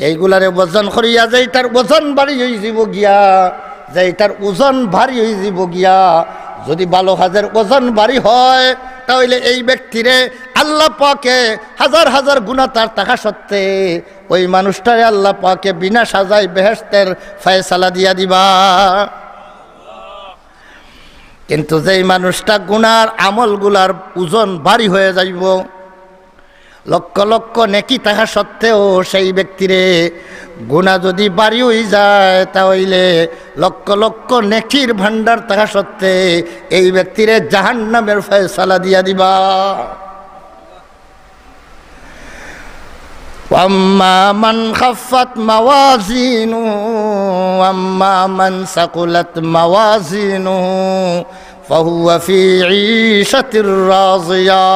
এইগুলারে ওজন করিয়া যেইটার ওজন ভারী অইযিবো গিয়া, যেইটার ওজন ভারী অইযিবো গিয়া, যুদি ভালা কাজের ওজন ভারী হয়, তা অইলে এই ব্যক্তিরে আল্লাহ পাকে হাজার হাজার গুনা তার থাকা সত্ত্বে ওই মানুষটারে আল্লাহ পাকে বিনা সাজায় বেহেশতের ফয়সালা দিয়া দিবা। কিন্তু যেই মানুষটা গুনার আমলগুলার ওজন ভারী হয়ে যাইবো, লক্ষ লক্ষ নেকি থাকা সত্ত্বেও সেই ব্যক্তিরে গুনা যুদি ভারী অই যায়, তা অইলে লক্ষ লক্ষ নেকির ভান্ডার থাকা সত্ত্বে এই ব্যক্তিরে জাহান্নামের ফয়সালা দিয়া দিবা। وأما من خفت موازينه، وأما من ثقلت موازينه، فهو في عيشة راضية،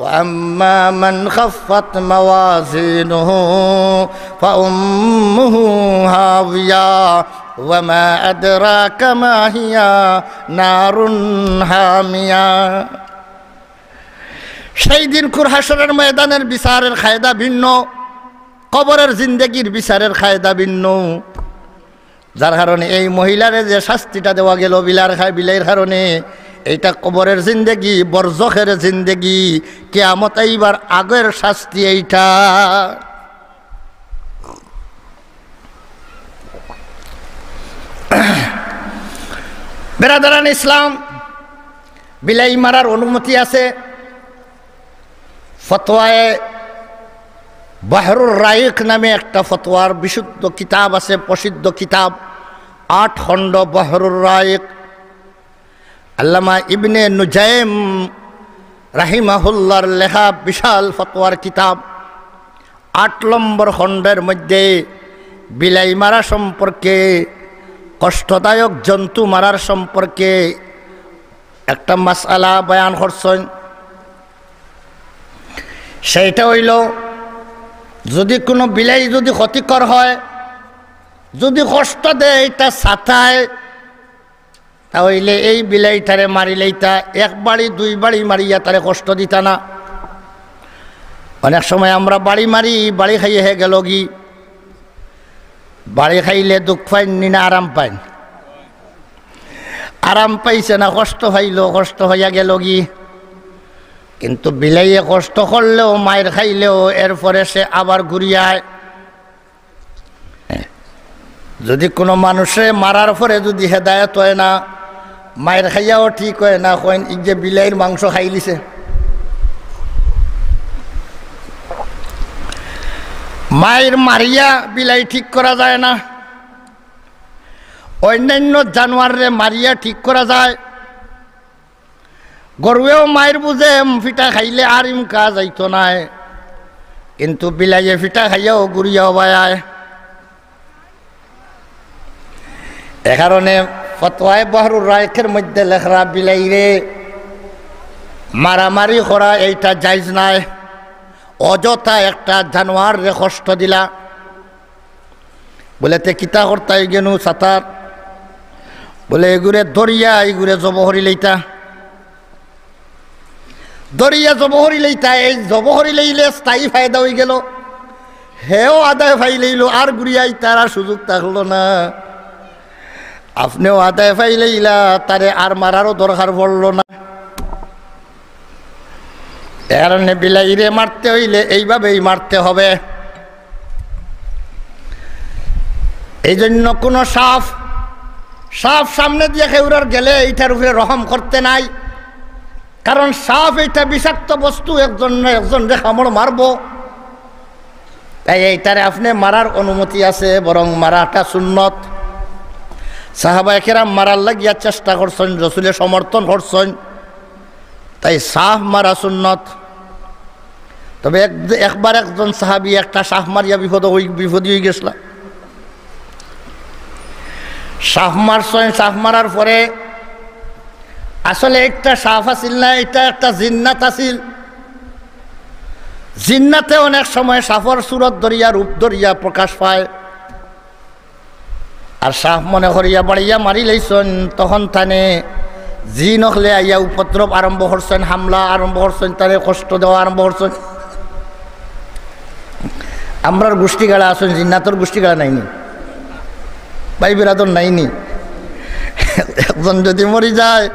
وأما من خفت موازينه، فأمه هاوية، وما أدراك ما هي، نار حامية। সেই দিন কুর হাশরের ময়দানের বিচারের কায়দা ভিন্ন, কবরের জিন্দেগির বিচারের কায়দা ভিন্ন। যার কারণে এই মহিলারে যে শাস্তিটা দেওয়া গেল বিলার খা-, বিলাইর কারণে, এইটা কবরের জিন্দেগি, বরজখের জিন্দেগি, কিয়ামত আইবার আগের শাস্তি এইটা। বেরাদারান ইসলাম, বিলাই মারার অনুমতি আছে। ফতোয়ায়ে বাহরুর রাইক নামে একটা ফতোয়ার বিশুদ্ধ কিতাব আছে, প্রসিদ্ধ কিতাব, আট খণ্ড বাহরুর রাইক, আল্লামা ইবনে নুজাইম রাহিমাহুল্লাহর লেখা বিশাল ফতোয়ার কিতাব। আট নম্বর খণ্ডের মধ্যে বিলাই মারা সম্পর্কে, কষ্টদায়ক জন্তু মারার সম্পর্কে একটা মাসআলা বয়ান করছইন। সেইটা অইলো, যুদি কুনু বিলাই যুদি ক্ষতিকর হয়, যদি কষ্ট দেয় ইটা ছাতায়, তা অইলে এই বিলাইটারে মারিলাইতা, এক বাড়ি দুই বাড়ি মারিয়া তারে কষ্ট দিতা না। অনেক সময় আমরা বাড়ি মারি, বাড়ি খাইয়া হে গেলগি। বাড়ি খাইলে দুখ পাইন নি না আরাম পাইন? আরাম পাইছে না, কষ্ট পাইলো, কষ্ট পাইয়া গেলগি। কিন্তু বিলাইয়ে কষ্ট করলেও, মাইর খাইলেও, এরপরে সে আবার ঘুরিয়া আয়। যদি কুনু মানুষে মারার পরে যদি হেদায়েত অয় না, মাইর খাইয়াও ঠিক অয় না, কইন, "এই যে বিলাইর মাংস খাইলিছে।" মাইর মারিয়া বিলাই ঠিক করা যায় না, অন্যান্য জানোয়াররে মারিয়া ঠিক করা যায়। গরুয়েও মাইর বুঝে, উম, ফিটা খাইলে আর ইমকা যাইতো নায়, কিন্তু বিলাইয়ে ফিটা খাইয়াও ঘুরিয়াও বায় আয়। এ কারণে ফতোয়ায়ে বাহরুর রাইকের মধ্যে লেখরা, বিলাইরে মারামারি করা এইটা জায়েজ নায়, অযথা একটা জানোয়াররে কষ্ট দিলা। বলে, "তে কিতা করতা ইগেনু ছাতার?" বলে, "এগুরে ধরিয়া, এগুরে জবো করি লইতা। ধরিয়া জবো করি লইতা, এই জবো করি লইলে স্থায়ী ফায়দা অইগেলো। হেও আদায় পাইলাইলো, আর ঘুরিয়া আইতার আর সুযোগ থাকলো না। আপনেও আদায় পাইলাইলা, তারে আর মারারও দরকার পড়লো না।" এ কারণে বিলাইরে মারতে অইলে এইভাবেই মারতে হবে। এই জন্য কুনু সাপ, সাপ সামনে দিয়া কেউরার গেলে এইটার উপরে রহম করতে নাই, কারণ সাপ এইটা বিষাক্ত বস্তু, একজন না একজনরে কামড় মারবো। তাই এইটারে আপনে মারার অনুমতি আছে, বরং মারাটা সুন্নত। সাহাবায়ে কেরাম মারার লাগিয়া চেষ্টা করছইন, রসুলে সমর্থন করছইন, তাই সাপ মারা সুন্নত। তবে এক-, একবার একজন সাহাবী একটা সাপ মারিয়া বিপদ অই-, বিপদী অইগেছলা। সাপ মারছইন, সাপ মারার পরে আসলে একটা সাপ আছিল না, এটা একটা জিন্নাত আছিল। জিন্নাতে অনেক সময় সাপর সুরত ধরিয়া, রূপ ধরিয়া প্রকাশ পায়। আর সাপ মনে করিয়া বাড়িয়া মারিলাইছইন, তখন তানে জিন অকলে আইয়া উপদ্রব আরম্ভ করছইন, হামলা আরম্ভ করছইন, তারে কষ্ট দেওয়া আরম্ভ করছইন। আমরার গুষ্টিগাড়া আছইন, জিন্নাতর গুষ্টিগাড়া নাইনি, ভাই বিরাদর নাইনি। একজন যদি মরি যায়,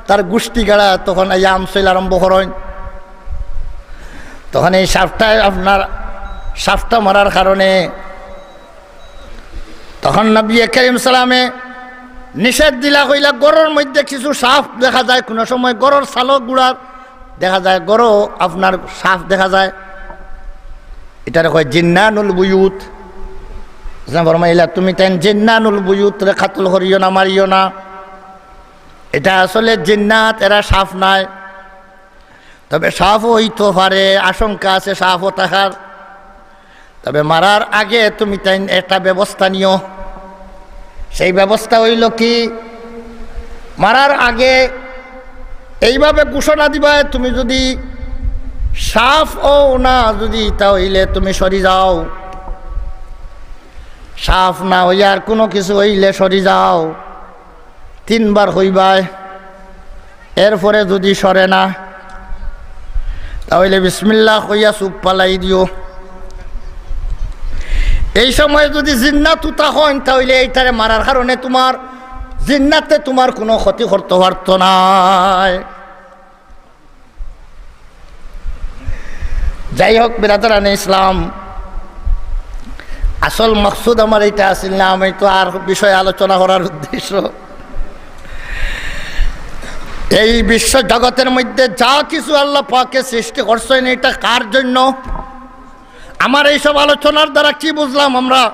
তার গুষ্টিগাড়া তখন আইয়া আমসইল আরম্ভ করইন। তখন এই সাপটায় আপনার, সাপটা মারার কারণে তখন নবী করিম সালামে নিষেধ দিলা, কইলা, ঘরর মধ্যে কিছু সাপ দেখা যায়, কুনু সময় ঘরর চালো গুড়ার দেখা যায়, ঘরো আপনার সাপ দেখা যায়, এটারে কয় জিন্নানুল বুয়ুত। ইসলাম ফরমাইলা, "তুমি তাইন জিন্নানুল বুয়ুতরে কাতল করিও না, মারিও না, এটা আসলে জিন্নাত, এরা সাপ নায়।" তবে সাপও অইতো পারে, আশঙ্কা আছে সাপও থাকার। তবে মারার আগে তুমি তাইন একটা ব্যবস্থা নিও। সেই ব্যবস্থা অইলো কি, মারার আগে এইভাবে ঘোষণা দিবায়, তুমি যদি সাপ অও না যদি, তা অইলে তুমি সরি যাও, সাপ না অইয়া আর কুনু কিছু অইলে সরি যাও। তিনবার কইবায়, এরপরে যদি সরে না, তা অইলে বিসমিল্লাহ কইয়া চুপ ফালাই দিও। এই সময় যদি জিন্নাত উতা কইন, তা অইলে এইটারে মারার কারণে তুমার জিন্নাতে তুমার কুনু ক্ষতি করতো পারতো নায়। যাই হোক, বিরাদরানে ইসলাম, আসল মকসুদ আমার এইটা আছিল না, আমি তো আর বিষয়ে আলোচনা করার উদ্দেশ্য। এই বিশ্ব জগতের মধ্যে যা কিছু আল্লাহ পাকে সৃষ্টি করছইন, এটা কার জন্য? আমার এইসব আলোচনার দ্বারা কি বুঝলাম আমরা?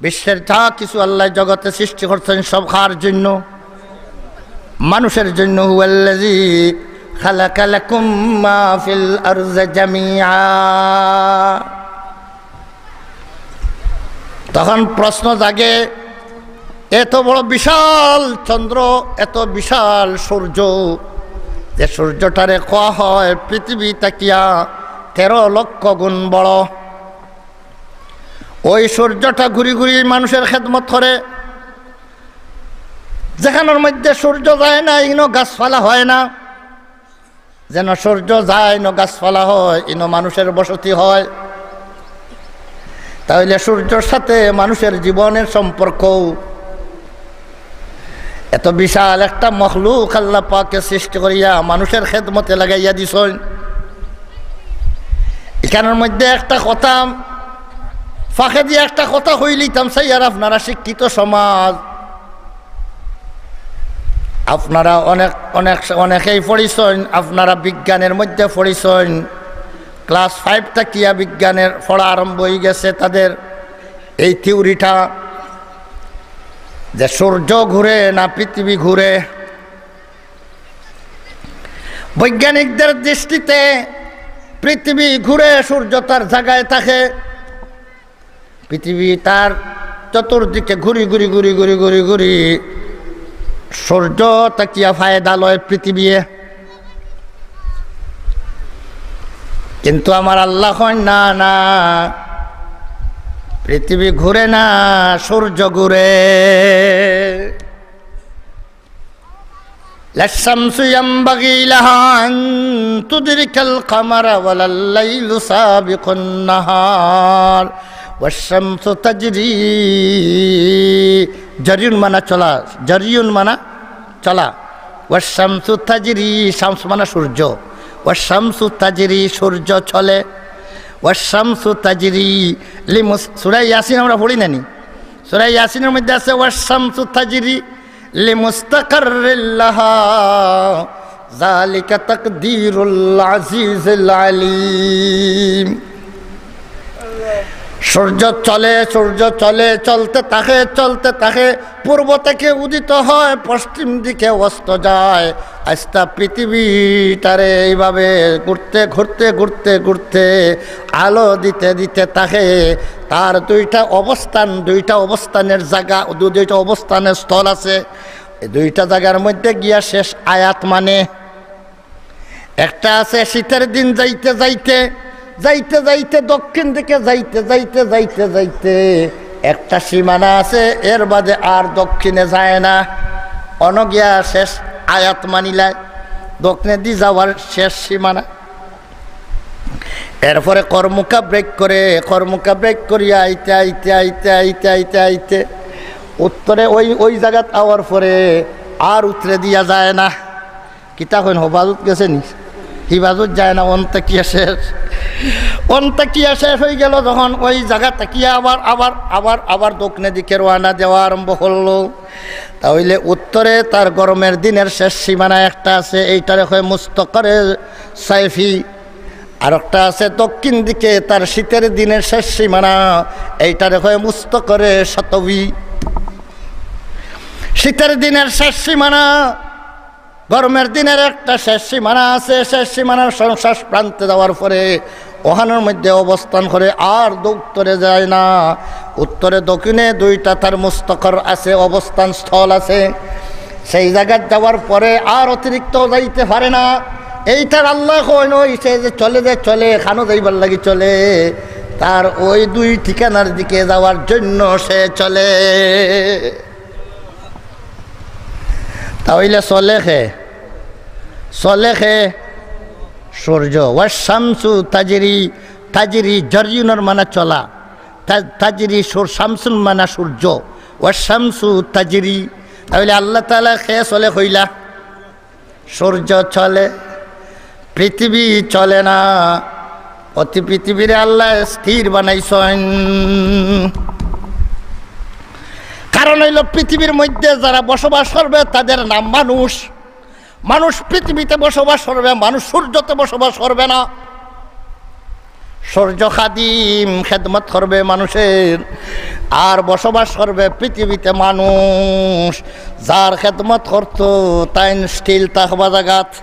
বিশ্বের যা কিছু আল্লাহ জগতে সৃষ্টি করছইন, সব কার জন্য? মানুষের জন্য। হুয়াল্লাযী খালাকা লাকুম মা ফিল আরদি জামিআ। তখন প্রশ্ন জাগে, এত বড় বিশাল চন্দ্র, এত বিশাল সূর্য, যে সূর্যটারে কওয়া হয় পৃথিবী থাকিয়া তেরো লক্ষ গুণ বড়, ওই সূর্যটা ঘুরি ঘুরি মানুষের খেদমত করে। যেখানোর মধ্যে সূর্য যায় না, ইনো গাছপালা হয় না। যেন সূর্য যায়, ইনো গাছপালা হয়, ইনো মানুষের বসতি হয়। তাহলে সূর্যর সাথে মানুষের জীবনের সম্পর্ক। এত বিশাল একটা মখলুক আল্লাহ পাকে সৃষ্টি করিয়া মানুষের খেদমতে লাগাইয়া দিছইন। এখানোর মধ্যে একটা কথা, ফাঁকে দিয়া একটা কথা কইলিতাম চাই, আর আপনারা শিক্ষিত সমাজ, আপনারা অনেক, অনেক, অনেকেই পড়ছইন, আপনারা বিজ্ঞানের মধ্যে পড়ছইন, ক্লাস ফাইভ থাকিয়া বিজ্ঞানের পড়া আরম্ভ হয়ে গেছে তাদের। এই থিওরিটা যে সূর্য ঘুরে না পৃথিবী ঘুরে, বৈজ্ঞানিকদের দৃষ্টিতে পৃথিবী ঘুরে, সূর্য তার জায়গায় থাকে। পৃথিবী তার চতুর্দিকে ঘুরি ঘুরি ঘুরি ঘুরি ঘুরি ঘুরি সূর্য থাকিয়া ফায়দা লয় পৃথিবী। কিন্তু আমার আল্লাহ কইন, "না, না, পৃথিবী ঘুরে না, সূর্য ঘুরে।" لا الشمس ينبغي لها أن تدرك القمر ولا الليل سابق النهار والشمس تجري, জারিউন মানে চলা, জারিউন মানে চলা। والشمس تجري, শামস মানে সূর্য। والشمس تجري, সূর্য চলে। والشمس تجري لمس-, সূরা ইয়াসিন আমরা পড়ি না নি? সূরা ইয়াসিনের মধ্যে আছে, والشمس تجري لمستقر لها ذلك تقدير العزيز العليم। সূর্য চলে, সূর্য চলে, চলতে থাকে, চলতে থাকে, পূর্ব থেকে উদিত হয়, পশ্চিম দিকে অস্ত যায়। আস্তা পৃথিবীটারে এইভাবে ঘুরতে, ঘুরতে, ঘুরতে, ঘুরতে, আলো দিতে, দিতে থাকে। তার দুইটা অবস্থান, দুইটা অবস্থানের জায়গা, দু-, দুইটা অবস্থানের স্থল আছে। এই দুইটা জায়গার মধ্যে গিয়া শেষ আয়াত মানে একটা আছে শীতের দিন যাইতে যাইতে, যাইতে যাইতে দক্ষিণ দিকে যাইতে যাইতে যাইতে যাইতে একটা সীমানা আছে, এর বাদে আর দক্ষিণে যায় না। অনো গিয়া শেষ আয়াত মানিলায়, দক্ষিণেদি যাওয়ার শেষ সীমানা। এরপরে কর্মকা ব্রেক করে, কর্মকা ব্রেক করিয়া আইতে আইতে আইতে আইতে আইতে আইতে উত্তরে ওই, ওই জায়গাত আওয়ার পরে আর উত্তরে দিয়া যায় না। কিতা কইন, হবাজত গেছে নি? হিবাজত যায় না, অন্তাকিয়া শেষ। অন্তাকিয়া শেষ হয়ে গেল যখন, ওই জায়গা থাকিয়া আবার, আবার, আবার, আবার দক্ষিণের দিকে রওনা দেওয়া আরম্ভ করলো। তাহলে উত্তরে তার গরমের দিনের শেষ সীমানা একটা আছে, এইটারে কয় মুস্তকরে সাইফি। আর একটা আছে দক্ষিণ দিকে তার শীতের দিনের শেষ সীমানা, এইটারে কয় মুস্তকরে শতবি। শীতের দিনের শেষ সীমানা, গরমের দিনের একটা শেষ সীমানা আছে। শেষ সীমানার সং-, শেষ প্রান্তে যাওয়ার পরে ওখানের মধ্যে অবস্থান করে, আর উত্তরে যায় না। উত্তরে দক্ষিণে দুইটা তার মুস্তকর আছে, অবস্থান স্থল আছে। সেই জায়গাত যাওয়ার পরে আর অতিরিক্ত যাইতে পারে না। এইটার আল্লাহ কইন, ওই সে যে চলে, যে চলে, খানো যাইবার লাগি চলে, তার ওই দুই ঠিকানার দিকে যাওয়ার জন্য সে চলে। তাহলে চলে কে? চলে কে? সূর্য। ওয়াশ শামসু তাজরি, তাজরি, জরিউনর মানে চলা। তা-, তাজরি সুর-, শামসুন মানে সূর্য। ওয়াশ শামসু তাজরি। তাহলে আল্লাহ তাআলা কে চলে কইলা? সূর্য চলে, পৃথিবী চলে না। অতি পৃথিবীরে আল্লাহ স্থির বানাইছইন। কারণ হইল, পৃথিবীর মধ্যে যারা বসবাস করবে তাদের নাম মানুষ। মানুষ পৃথিবীতে বসবাস করবে, মানুষ সূর্যতে বসবাস করবে না। সূর্য খাদিম, খেদমত করবে মানুষের, আর বসবাস করবে পৃথিবীতে মানুষ। যার খেদমত করতো, তাইন still থাকবা জাগাত।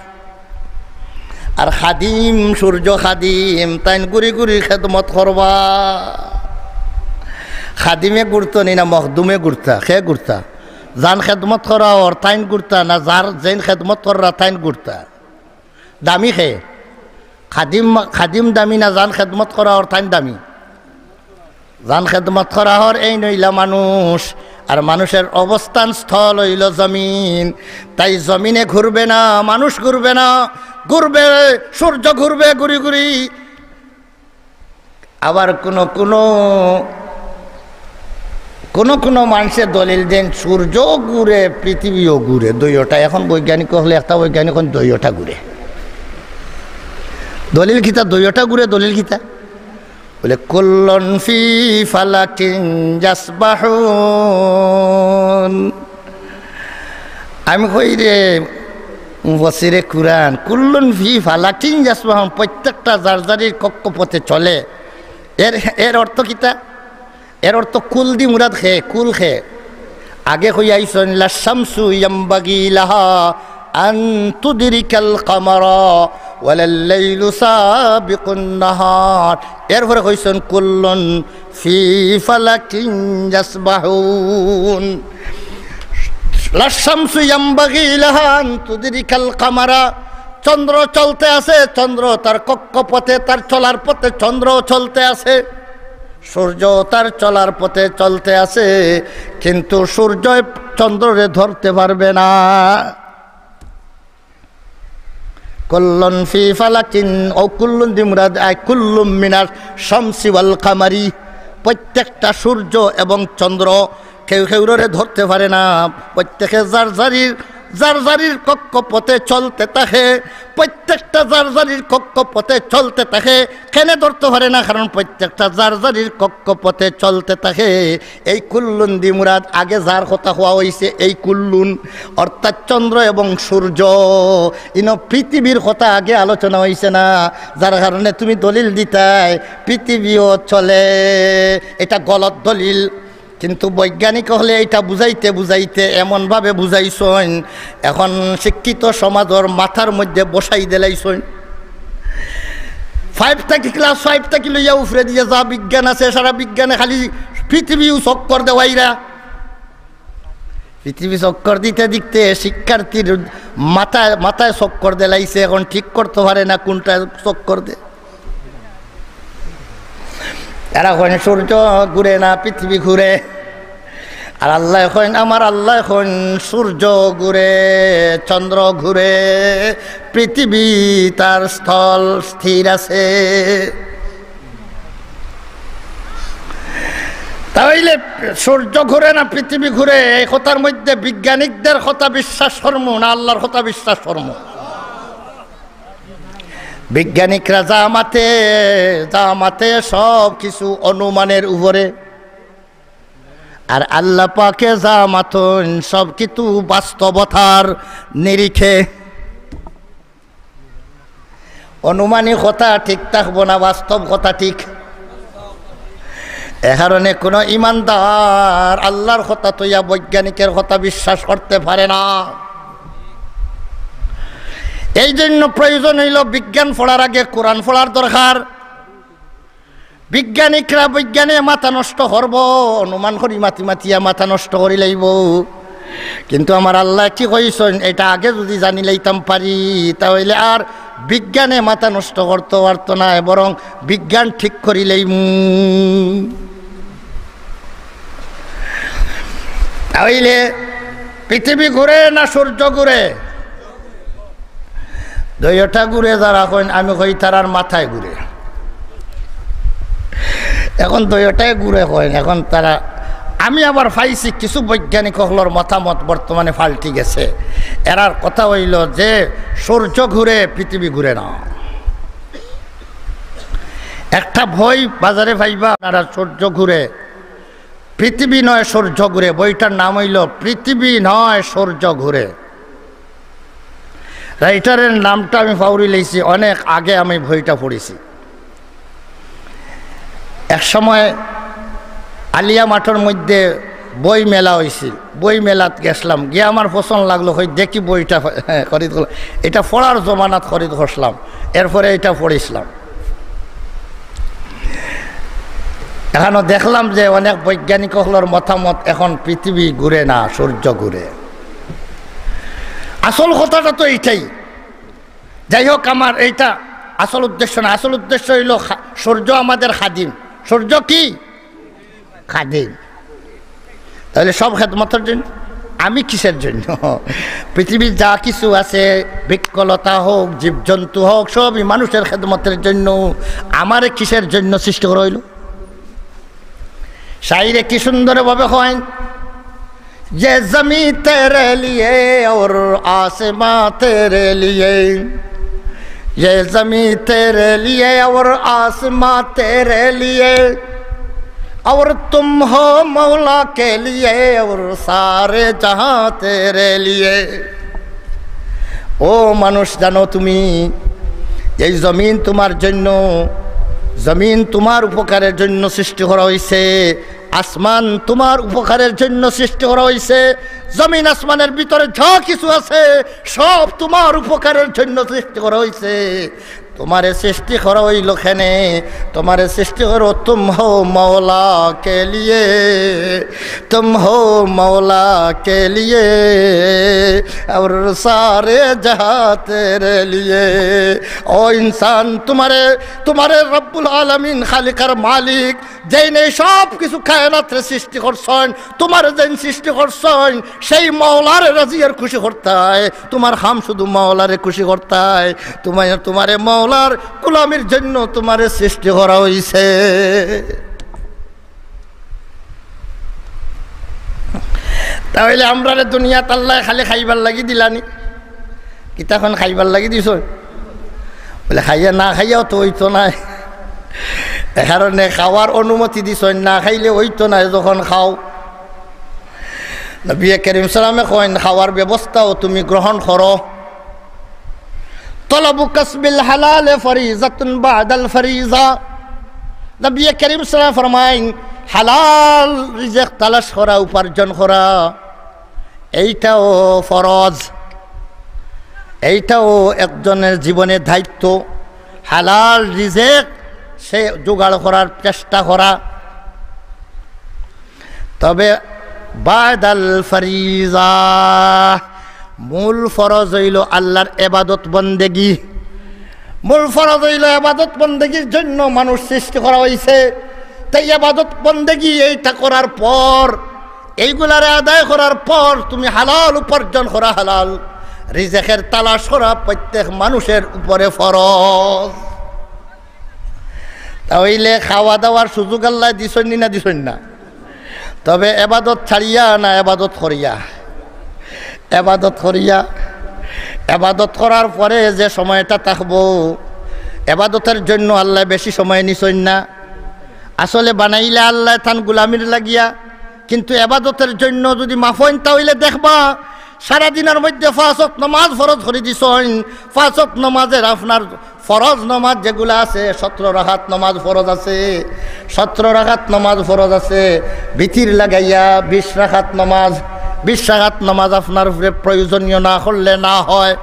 আর খাদিম, সূর্য খাদিম, তাইন ঘুরি ঘুরি খেদমত করবা। খাদিমে ঘুরতো নি না মখদুমে ঘুরতা? কে ঘুরতা? যান খেদমত করা অর তাইন ঘুরতা না যার যেইন খেদমত কররা তাইন ঘুরতা? দামি কে? খাদিম, খাদিম দামি না যান খেদমত করা অর তাইন দামি? যান খেদমত করা হর এইন অইলা মানুষ, আর মানুষের অবস্থান স্থল অইল জমিন। তাই জমিনে ঘুরবে না, মানুষ ঘুরবে না, ঘুরবে, সূর্য ঘুরবে ঘুরি ঘুরি। আবার কোনো কোনো, কোনো কোনো মানষে দলিল দেইন সূর্য ঘুরে, পৃথিবীও ঘুরে, দুইওটা। এখন বৈজ্ঞানিক অকলে, একটা বৈজ্ঞানিক অইন দুইওটা ঘুরে। দলিল কিতা? দুইওটা ঘুরে, দলিল কিতা? বলে, "কুল্লুন ফি ফালাকিন ইয়াসবাহুন।" আমি কই রে, মুফাসসিরে কুরআন, "কুল্লুন ফি ফালাকিন ইয়াসবাহুন", প্রত্যেকটা যার যারির কক্ষপথে চলে। এর, এর অর্থ কিতা? এর অর্থ কুল দি মুরাদ কে, কুল কে। আগে কই আইছইন, "লা শামসু ইয়ামবাগি লাহা আন তুদরিকাল কামারা ওয়ালাল লাইলু সাবিকুন নাহার।" এরপরে কইছইন, "কুল্লুন ফি ফালাকিন ইয়াসবাহুন।" লা শামসু ইয়ামবাগি লাহা আন তুদরিকাল কামারা। চন্দ্র চলতে আছে, চন্দ্র তার কক্ষপথে, তার চলার পথে চন্দ্র চলতে আছে। সূর্য তার চলার পথে চলতে আছে, কিন্তু সূর্য চন্দ্ররে ধরতে পারবে না। কুল্লুন ফি ফালাকিন, অউ কুল্লুন দি মুরাদ আয় কুল্লুম মিনাশ শামসি ওয়াল কামারি, প্রত্যেকটা সূর্য এবং চন্দ্র কেউ কেউরে ধরতে পারে না। প্রত্যেকে যার যারির, যার যারির কক্ষপথে চলতে থাকে, প্রত্যেকটা যার যারির কক্ষপথে চলতে থাকে। কেনে ধরতে পারে না? কারণ প্রত্যেকটা যার যারির কক্ষপথে চলতে থাকে। এই কুল্লুন দি মুরাদ আগে যার কথা কওয়া অইছে, এই কুল্লুন, অর্থাৎ চন্দ্র এবং সূর্য, ইনো পৃথিবীর কথা আগে আলোচনা অইছে না, যার কারণে তুমি দলিল দিতায় পৃথিবীও চলে। এটা গলত দলিল। কিন্তু বৈজ্ঞানিক অকলে এইটা বুঝাইতে বুঝাইতে এমনভাবে বুঝাইছইন, এখন শিক্ষিত সমাজর মাথার মধ্যে বসাই দিলাইছইন। Five থাকি, class five থাকি লইয়া উপরে দিয়া যা বিজ্ঞান আছে, সারা বিজ্ঞানে খালি পৃথিবীও চক্কর দেওয়াইরা। পৃথিবী চক্কর দিতে দিতে শিক্ষার্থীর মাথায়, মাথায় চক্কর দিলাইছে, এখন ঠিক করতে পারে না কোনটা চক্কর দে। এরা কইন, "সূর্য ঘুরে না, পৃথিবী ঘুরে।" আর আল্লায় কইন, আমার আল্লায় কইন, "সূর্য ঘুরে, চন্দ্র ঘুরে, পৃথিবী তার স্থল স্থির আছে।" তাইলে সূর্য ঘুরে না পৃথিবী ঘুরে, এই কথার মধ্যে বিজ্ঞানিকদের কথা বিশ্বাস করমু না আল্লাহর কথা বিশ্বাস করমু? বিজ্ঞানিকরা যা মাতে, যা মাতে সব কিছু অনুমানের উপরে। আর আল্লাহ পাকে যা মাতইন সব কিছু বাস্তবতার নিরিখে। অনুমানী কথা ঠিক থাকবো না, বাস্তব কথা ঠিক। এ কারণে কোনো ইমানদার আল্লাহর কথা থইয়া বৈজ্ঞানিকের কথা বিশ্বাস করতে পারে না। এই জন্য প্রয়োজন অইল বিজ্ঞান পড়ার আগে কোরআন পড়ার দরকার। বিজ্ঞানিকরা বিজ্ঞানে মাথা নষ্ট করবো, অনুমান করি মাতি মাতিয়া মাথা নষ্ট করি লাইবো। কিন্তু আমার আল্লায় কি কইছইন, এটা আগে যদি জানি লাইতাম পারি, তা অইলে আর বিজ্ঞানে মাথা নষ্ট করতো পারতো নায়, বরং বিজ্ঞান ঠিক করি লাইমু। তা অইলে পৃথিবী ঘুরে না সূর্য ঘুরে? দুইওটা ঘুরে যারা কইন, আমি কই তারার মাথায় ঘুরে। এখন দুইওটায় ঘুরে কইন, এখন তারা, আমি আবার পাইছি কিছু বৈজ্ঞানিক অকলর মতামত বর্তমানে পাল্টি গেছে। এরার কথা অইল যে সূর্য ঘুরে, পৃথিবী ঘুরে না। একটা বই বাজারে পাইবা আপনারা, সূর্য ঘুরে, পৃথিবী নয় সূর্য ঘুরে, বইটার নাম অইল পৃথিবী নয় সূর্য ঘুরে। রাইটারের নামটা আমি পাউরি লাইছি, অনেক আগে আমি বইটা পড়ছি। এক সময় আলিয়া মাঠর মধ্যে বই মেলা অইছিল, বই মেলাত গেছলাম, গিয়া আমার পছন্দ লাগলো, কই দেখি বইটা খরিদ করলাম। এটা পড়ার জমানাত খরিদ করছলাম, এরপরে এটা পড়ছিলাম। এখানো দেখলাম যে অনেক বৈজ্ঞানিক অকলর মতামত এখন পৃথিবী ঘুরে না, সূর্য ঘুরে। আসল কথাটা তো এইটাই। যাই হোক, আমার এইটা আসল উদ্দেশ্য না। আসল উদ্দেশ্য অইল খা-, সূর্য আমাদের খাদিম। সূর্য কি? খাদিম। তাহলে সব খেদমতের জন্য। আমি কিসের জন্য? পৃথিবীর যা কিছু আছে, বৃক্ষলতা হোক, জীবজন্তু হোক, সবই মানুষের খেদমতের জন্য। আমারে কিসের জন্য সৃষ্টি করা হইল? শাইরে কি সুন্দরভাবে কইন, "یہ زمین تیرے لیے اور آسماں تیرے لیے، یہ زمین تیرے لیے اور آسماں تیرے لیے، اور تم ہو مولا کے لیے اور سارے جہاں تیرے لیے۔" ও মানুষ, জানো তুমি, এই জমিন তোমার জন্য, জমিন তোমার উপকারের জন্য সৃষ্টি করা হয়েছে, আসমান তোমার উপকারের জন্য সৃষ্টি করা হয়েছে, জমিন আসমানের ভিতরে যা কিছু আছে সব তোমার উপকারের জন্য সৃষ্টি করা হয়েছে। তোমারে সৃষ্টি করা হইল কেনে? তোমারে সৃষ্টি করো, "تم ہو مولا کے لیے, تم ہو مولا کے لیے, اور سارے جہاں تیرے لیے।" ও ইনসান, তোমারে, তোমারে রব্বুল আলামিন, খালিক আর মালিক, যেইন এই সব কিছু কায়নাতরে সৃষ্টি করছইন, তোমারে যেইন সৃষ্টি করছইন, সেই মাওলারে রাজি আর খুশি করতায়। তোমার কাম শুধু মাওলারে খুশি করতায়। তোমার, তোমারে মাওলার গোলামির জন্য তোমারে সৃষ্টি করা হইছে। তাইলে আমরারে দুনিয়াত আল্লায় খালি খাইবার লাগি দিলানি? কিতা কইন, খাইবার লাগি দিছইন? বলে, খাইয়া না খাইয়াও তো অইতো নায়। এ কারণে খাওয়ার অনুমতি দিছইন, না খাইলে অইতো নায়। যখন খাও, নবী করিম সাল্লাল্লাহু আলাইহি ওয়াসাল্লামে কইন, "খাওয়ার ব্যবস্থাও তুমি গ্রহণ করো।" "তলবু কাসবিল হালাল ফরিজাতুন বাদাল ফরিজা।" নবী করিম সাল্লাল্লাহু আলাইহি ওয়াসাল্লাম ফরমাইন, হালাল রিজিক তালাশ করা, উপার্জন করা, এইটাও ফরজ, এইটাও একজনের জীবনে দায়িত্ব। হালাল রিজিক সে জোগাড় করার চেষ্টা করা। তবে বাদাল ফরিজা, মূল ফরজ অইল আল্লাহর ইবাদত বন্দেগী। মূল ফরজ অইল ইবাদত বন্দেগীর জন্য মানুষ সৃষ্টি করা হইছে। তাই ইবাদত বন্দেগী এইটা করার পর, এইগুলারে আদায় করার পর তুমি হালাল উপার্জন করা, হালাল রিজিকের তালাশ করা প্রত্যেক মানুষের উপরে ফরজ। তাইলে খাওয়া দাওয়ার সুযোগ আল্লায় দিছইন নি না দিছইন না? তবে এবাদত ছাড়িয়া না এবাদত করিয়া? এবাদত করিয়া। এবাদত করার পরে যে সময়টা থাকবো, এবাদতের জন্য আল্লায় বেশি সময় নিছইন না? আসলে বানাইলা আল্লায় তান গুলামির লাগিয়া, কিন্তু এবাদতের জন্য যদি মাফইন, তাইলে দেখবা সারাদিনের মধ্যে পাঁচ ওয়াক্ত নামাজ ফরজ করি দিছইন। পাঁচ ওয়াক্ত নামাজের আপনার ফরজ নামাজ যেগুলা আছে, সতেরো রাকাত নামাজ ফরজ আছে, সতেরো রাকাত নামাজ ফরজ আছে, বিতির লাগাইয়া বিশ রাকাত নামাজ, বিশ রাকাত নামাজ আপনার উপরে প্রয়োজনীয় না করলে না হয়।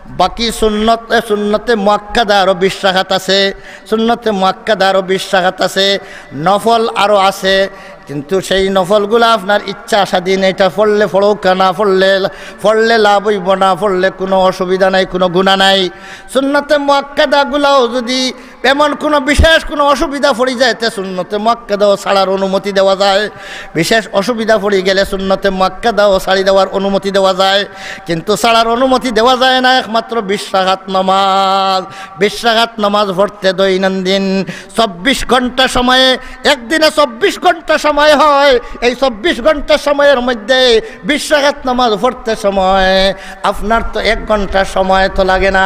বাকি সুন্নত, এ, সুন্নতে মুআক্কাদা আরো বিশ রাকাত আছে, সুন্নতে মুআক্কাদা আরো বিশ রাকাত আছে, নফল আরো আছে। কিন্তু সেই নফলগুলা আপনার ইচ্ছা স্বাধীন, এটা পড়লে পড়ুক, না পড়লে, পড়লে লাভ অইবো, না পড়লে কোনো অসুবিধা নাই, কোনো গুনাহ নাই। সুন্নতে মুআক্কাদাগুলাও যদি এমন কোনো বিশেষ কোনো অসুবিধা পড়ি যায়, তে সুন্নতে মুআক্কাদাও ছাড়ার অনুমতি দেওয়া যায়। বিশেষ অসুবিধা পড়ি গেলে সুন্নতে মুআক্কাদাও ছাড়ি দেওয়ার অনুমতি দেওয়া যায়। কিন্তু ছাড়ার অনুমতি দেওয়া যায় না একমাত্র বিশ রাকাত নামাজ। বিশ রাকাত নামাজ পড়তে দৈনন্দিন চব্বিশ ঘন্টা সময়ে, একদিনে চব্বিশ ঘন্টা সময় হয়, এই চব্বিশ ঘন্টা সময়ের মধ্যে বিশ রাকাত নামাজ পড়তে সময় আপনার তো এক ঘন্টা সময় তো লাগে না।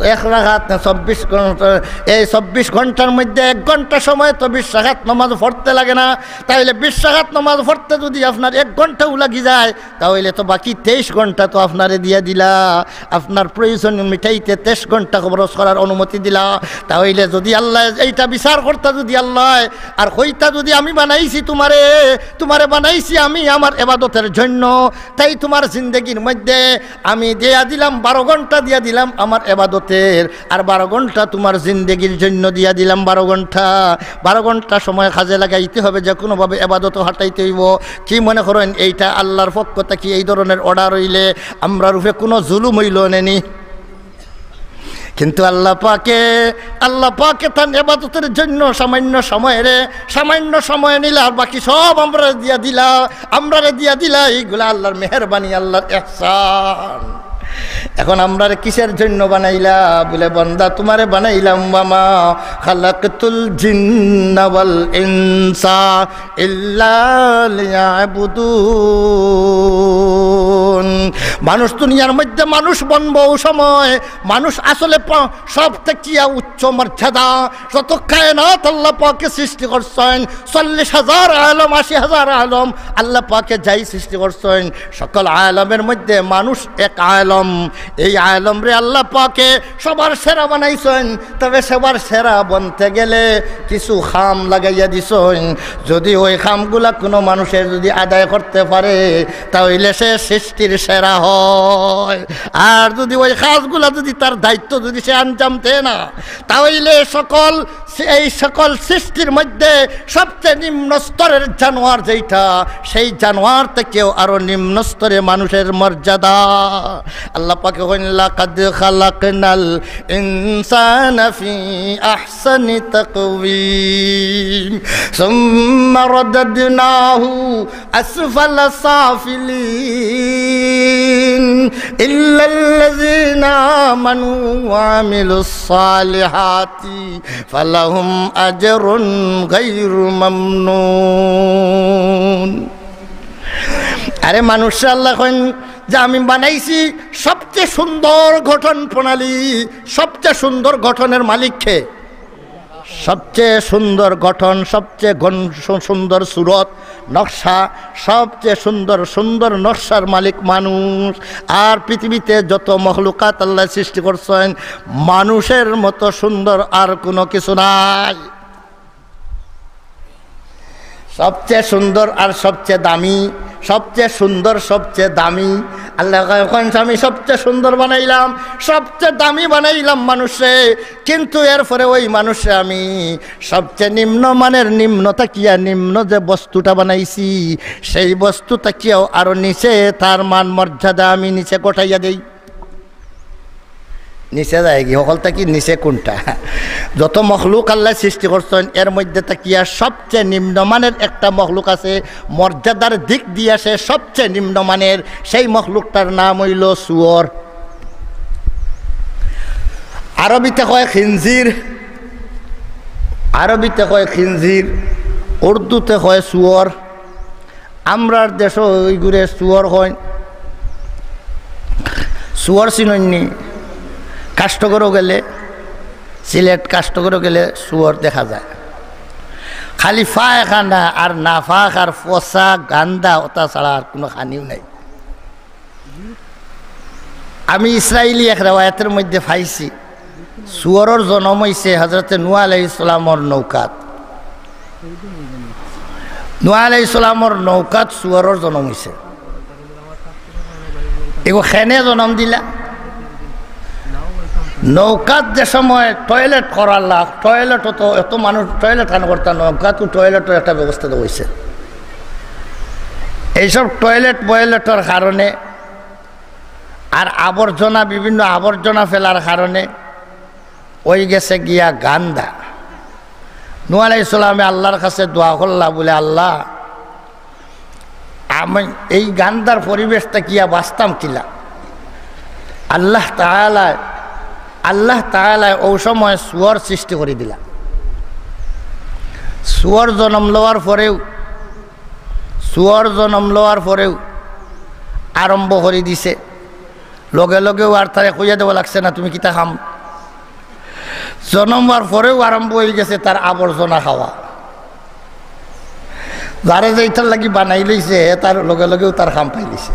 এক রাকাত না, চব্বিশ ঘন্টা, এই চব্বিশ ঘন্টার মধ্যে এক ঘন্টা সময় তো বিশ রাকাত নামাজ পড়তে লাগে না। তাইলে বিশ রাকাত নামাজ পড়তে যদি আপনার এক ঘন্টাও লাগি যায়, তাইলে তো বাকি তেইশ ঘন্টা তো আপনারে দিয়া দিলা, আপনার প্রয়োজন মিটাইতে তেইশ ঘন্টা খরচ করার অনুমতি দিলা। তাইলে যদি আল্লায় এইটা বিচার করতা, যদি আল্লায় আর কইতা, যদি আমি বানাইছি তোমারে, তোমারে বানাইছি আমি আমার এবাদতের জন্য, তাই তোমার জিন্দেগির মধ্যে আমি দিয়া দিলাম বারো ঘন্টা, দিয়া দিলাম আমার এবাদতের, আর বারো ঘন্টা তোমার জিন্দেগির জন্য দিয়া দিলাম বারো ঘন্টা। বারো ঘন্টা সময় কাজে লাগাইতে হবে, যে কোনোভাবে এবাদত খাটাইতে অইবো। কি মনে করইন, এইটা আল্লাহর পক্ষ থাকি এই ধরনের অর্ডার অইলে আমরার উপরে কোনো জুলুম অইলো নে নি? কিন্তু আল্লাহ পাকে, আল্লাহ পাকে তান ইবাদতর জন্য সামান্য সময় রে, সামান্য সময় নিলা, আর বাকি সব আমরারে দিয়া দিলা, আমরারে দিয়া দিলা, এইগুলা আল্লাহর মেহেরবানি, আল্লাহর ইহসান। এখন আমরারে কিসের জন্য বানাইলা? বলে, "বান্দা, তুমারে বানাইলাম, ওয়ামা খালাকতুল জিন্না ওয়াল ইনসা ইল্লা লিয়াবুদুন।" মানুষ দুনিয়ার মধ্যে মানুষ বনবো, ওই সময় মানুষ আসলে প-, সব থাকিয়া উচ্চ মর্যাদা। যত কায়নাত আল্লাহ পাকে সৃষ্টি করছইন, চল্লিশ হাজার আলম, আশি হাজার আলম আল্লাহ পাকে যাই সৃষ্টি করছইন, সকল আলমের মধ্যে মানুষ এক আলম। এই আলমরে আল্লাহ পাকে সবার সেরা বানাইছইন। তবে সবার সেরা বনতে গেলে কিছু খাম লাগাইয়া দিছইন। যদি ওই খামগুলা কোনো মানুষে যদি আদায় করতে পারে, তাহলে সে সৃষ্টির সেরা হয়। আর যদি ওই কাজগুলা যদি তার দায়িত্ব যদি সে আঞ্জাম দেয় না, তাহলে সকল, এই সকল সৃষ্টির মধ্যে সবচেয়ে নিম্ন স্তরের জানোয়ার যেইটা, সেই জানোয়ার থেকেও আরো নিম্ন স্তরে মানুষের মর্যাদা। আল্লাহ পাকে কইন, "লাকাদ খালাকনাল ইনসানা ফি আহসানি তাকওয়িম, সুম্মা রাদাদনাহু আসফালা সাফিলিন, ইল্লাল্লাযীনা আমানু ওয়া আমিলুস সালিহাতি ফালাহুম আজরুন গায়রু মামনুন।" আরে মানুষ, আল্লাহ কইন যে আমি বানাইছি সবচেয়ে সুন্দর গঠন প্রণালী, সবচেয়ে সুন্দর গঠনের মালিক কে? সবচেয়ে সুন্দর গঠন, সবচেয়ে গণ-, সু-, সুন্দর সুরত, নকশা, সবচেয়ে সুন্দর, সুন্দর নকশার মালিক মানুষ। আর পৃথিবীতে যত মখলুকাত আল্লাহ সৃষ্টি করছইন, মানুষের মতো সুন্দর আর কোনো কিছু নাই। সবচেয়ে সুন্দর আর সবচেয়ে দামি, সবচেয়ে সুন্দর, সবচেয়ে দামি। আল্লাহ কইন, "আমি সবচেয়ে সুন্দর বানাইলাম, সবচেয়ে দামি বানাইলাম মানুষে, কিন্তু এরপরে ওই মানুষে আমি সবচেয়ে নিম্ন মানের নিম্ন থাকিয়া নিম্ন যে বস্তুটা বানাইছি, সেই বস্তু থাকিয়াও আরো নিচে তার মান মর্যাদা আমি নিচে গটাইয়া দেই।" নিচে যায় কি? হকল থাকি নিচে কোনটা? যত মখলুক আল্লাহ সৃষ্টি করছইন, এর মধ্যে থাকিয়া সবচেয়ে নিম্নমানের একটা মখলুক আছে, মর্যাদার দিক দিয়া সে সবচেয়ে নিম্নমানের। সেই মখলুকটার নাম অইলো শুয়োর। আরবিতে কয় খিনজির, আরবিতে কয় খিনজির, উর্দুতে কয় শুয়োর। আমরার দেশো ওইগুরে শুয়োর কইন। শুয়োর চিনইননি? কাষ্টঘরো গেলে, সিলেট কাষ্টঘরো গেলে শুয়োর দেখা যায়। খালি পায়খানা আর নাপাক আর পচা গান্দা, ওটা ছাড়া আর কোনো খানিও নাই। আমি ইসরাইলি এক রেওয়ায়াতের মধ্যে পাইছি, শুয়োরর জন্ম অইছে হজরতে নূহ আলাইহিস সালামর নৌকাত। নূহ আলাইহিস সালামর নৌকাত শুয়োরর জন্ম অইছে। এগু কেনে জন্ম দিলা? নৌকাত যে সময় টয়লেট করার লাগ, টয়লেটও তো এত মানুষ টয়লেট খান করতা, নৌকাত টয়লেটর একটা ব্যবস্থা তো অইছে। এইসব টয়লেট বয়লেটর কারণে আর আবর্জনা, বিভিন্ন আবর্জনা ফেলার কারণে অই গেছে গিয়া গান্দা। নূহ আলাইহিস সালামে আল্লাহর কাছে দোয়া করলা, বলে, "আল্লাহ, আমি এই গান্দার পরিবেশ থাকিয়া বাঁচতাম কিলা?" আল্লাহ তাআলায়, আল্লাহ তাআলায় ওই সময় শুয়োর সৃষ্টি করি দিলা। শুয়োর জন্ম লওয়ার পরেউ, শুয়োর জন্ম লওয়ার পরেউ আরম্ভ করি দিছে। লগে লগেউ আর তারে কইয়া দেওয়া লাগছে না, "তুমি কিতা খাম?" জন্ম হওয়ার পরেউ আরম্ভ অই গেছে তার আবর্জনা খাওয়া। যারে যেইটার লাগি বানাই লইছে, হে তার লগে লগেউ তার খাম পাই লইছে।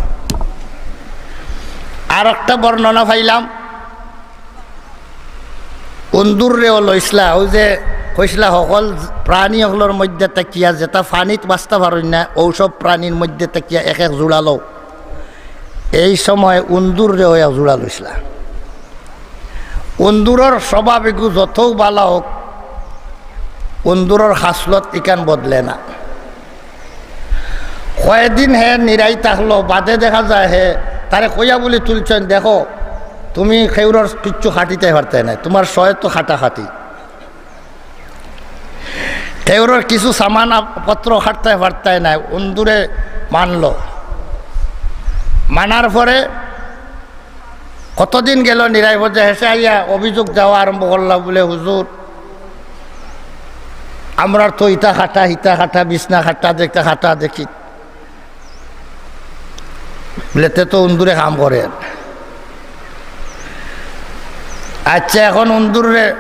আর একটা বর্ণনা পাইলাম, উন্দুররেও লইছলা, ওই যে কইছলা, হকল প্রাণী হকলর মধ্যে থাকিয়া যেটা পানিত বাঁচতা পারইন না, ওসব প্রাণীর মধ্যে থাকিয়া এক এক জুড়ালো। এই সময় উন্দুররেও এক জুড়া লইছলা। উন্দুরর স্বভাব এগু যতউ বালা হোক, উন্দুরর খাসলত ইখান বদলে না। কয়দিন হে নিরাই থাকলো, বাদে দেখা যায় হে, তারে কইয়া বুলি তুলছইন, "দেখো, তুমি কেউরর কিচ্ছু কাটিতায় পারতায় নায়, তুমার সয় তো কাটাকাটি। কেউরর কিছু সামান আপ-, পত্র কাটতায় পারতায় নায়, উন্দুরে মানলো। মানার পরে কতদিন গেল নিরাই পর্যায়ে, শেষে আইয়া অভিযোগ দেওয়া আরম্ভ করলা বুলে, "হুজুর, আমরার তো ইতা কাটা, হিতা কাটা, বিছনা কাটা, দেখতা কাটা দেখি।" বুলে, "তে তো উন্দুরে কাম করের।" আচ্ছা, এখন উন্দুররে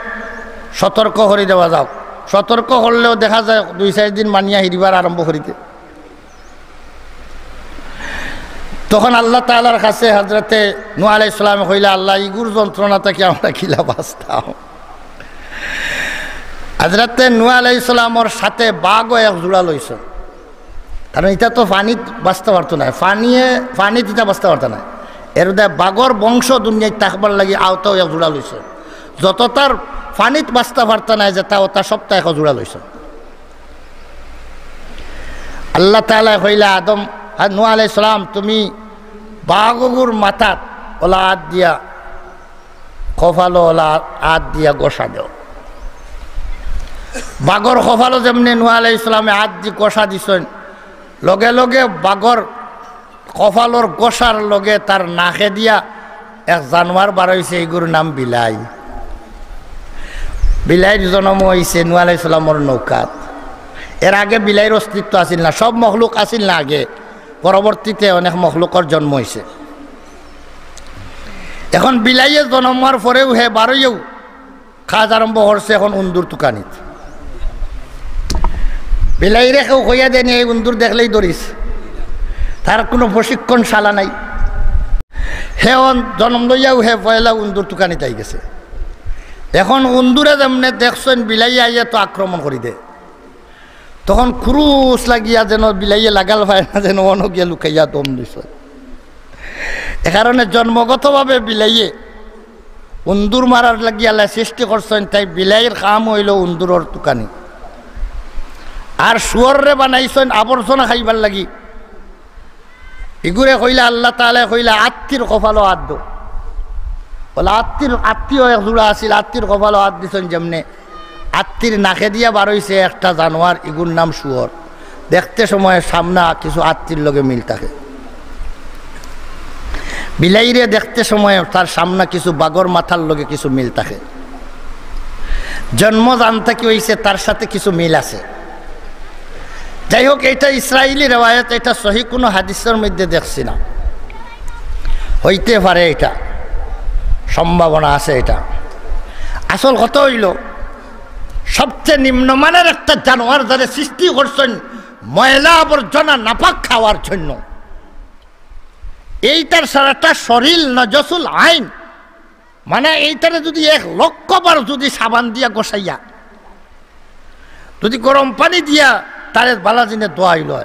সতর্ক করি দেওয়া যাউক। সতর্ক করলেও দেখা যায় দুই চাইর দিন মানিয়া হিরিবার আরম্ভ করি দে। তখন আল্লাহ তাআলার কাছে হযরতে নূহ আলাইহিস সালামে কইলা, "আল্লাহ, ইগুর যন্ত্রণা থাকি আমরা কিলা বাঁচতাম?" হযরতে নূহ আলাইহিস সালামর সাথে বাঘও এক জোড়া লইছে। কারণ ইতা তো পানিত বাঁচতা পারতো নায়, পানিয়ে, পানিত ইতা বাঁচতা পারতা নায়। এর উদয় বাঘর বংশ দুনিয়াত থাকবার লাগি আওতাও এক জোড়া লইছে। যততার পানিত বাঁচতা পারতা নায়, যেতা ওতা সবতা এক জোড়া লইছে। আল্লাহ তাআলায় কইলা, "আদম, আর নূহ আলাইহিস সালাম, তুমি বাঘগুর মাথাত ওলা আত দিয়া, কপালো ওলা আত দিয়া ঘষা দেও।" বাঘর কপালো যেমনে নূহ আলাইহিস সালামে আত দি ঘষা দিছইন, লগে লগে বাঘর কপালর ঘষার লগে তার নাকে দিয়া এক জানোয়ার বার অইছে, ইগুর নাম বিলাই। বিলাইর জন্ম অইছে নূহ আলাইহিস সালামর নৌকাত। এর আগে বিলাইর অস্তিত্ব আছিল না, সব মখলুক আছিল না আগে, পরবর্তীতে অনেক মখলুকর জন্ম অইছে। এখন বিলাইয়ে জন্ম অওয়ার পরেও হে বারইয়েও কাজ আরম্ভ করছে এখন উন্দুর তুকানিত। বিলাইরে কেউ কইয়া দেয়নি, "এই উন্দুর দেখলেই ধরিস।" তার কুনু প্রশিক্ষণ শালা নাই। হে অন-, জন্ম লইয়াও হে পয়লা উন্দুর তুকানিত আই গেছে। এখন উন্দুরে যেমনে দেখছইন, বিলাইয়ে আইয়া তো আক্রমণ করি দে। তখন কুরুস লাগিয়া যেন বিলাইয়ে লাগাল পায় না, যেন অনো গিয়া লুকাইয়া দম দিছে। এ কারণে জন্মগতভাবে বিলাইয়ে উন্দুর মারার লাগি আল্লায় সৃষ্টি করছইন, তাই বিলাইর কাম অইলো উন্দুরর তুকানি। আর শুয়ররে বানাইছইন আবর্জনা খাইবার লাগি। ইগুরে কইলা, আল্লাহ তাআলায় কইলা, "আত্তির কপালো আত দেও।" বলে, আত্তির, আত্তিও এক জোড়া আছিল, আত্তির কপালো আত দিছইন যেমনে, আত্তির নাকে দিয়া বার অইছে একটা জানোয়ার, ইগুর নাম শুয়র। দেখতে সময় সামনা কিছু আত্তির লগে মিল থাকে। বিলাইরে দেখতে সময় তার সামনা কিছু বাঘর মাথার লগে কিছু মিল থাকে। জন্ম জানতা কি অইছে, তার সাথে কিছু মিল আছে। যাই হোক, এটা ইসরাইলি রেওয়ায়ত, এটা সহি কোনো হাদিসের মধ্যে দেখছি না। হইতে পারে, এটা সম্ভাবনা আছে। এটা আসল কথা অইলো, সবচেয়ে নিম্নমানের একটা জানোয়ার যারে সৃষ্টি করছইন ময়লা আবর্জনা নাপাক খাওয়ার জন্য, এইটার সারাটা শরীর নজসুল আইন, মানে এইটারে যদি এক লক্ষ বার যদি সাবান দিয়া ঘষাইয়া, যদি গরম পানি দিয়া তারে বালা জিনে ধোয়াইল অয়,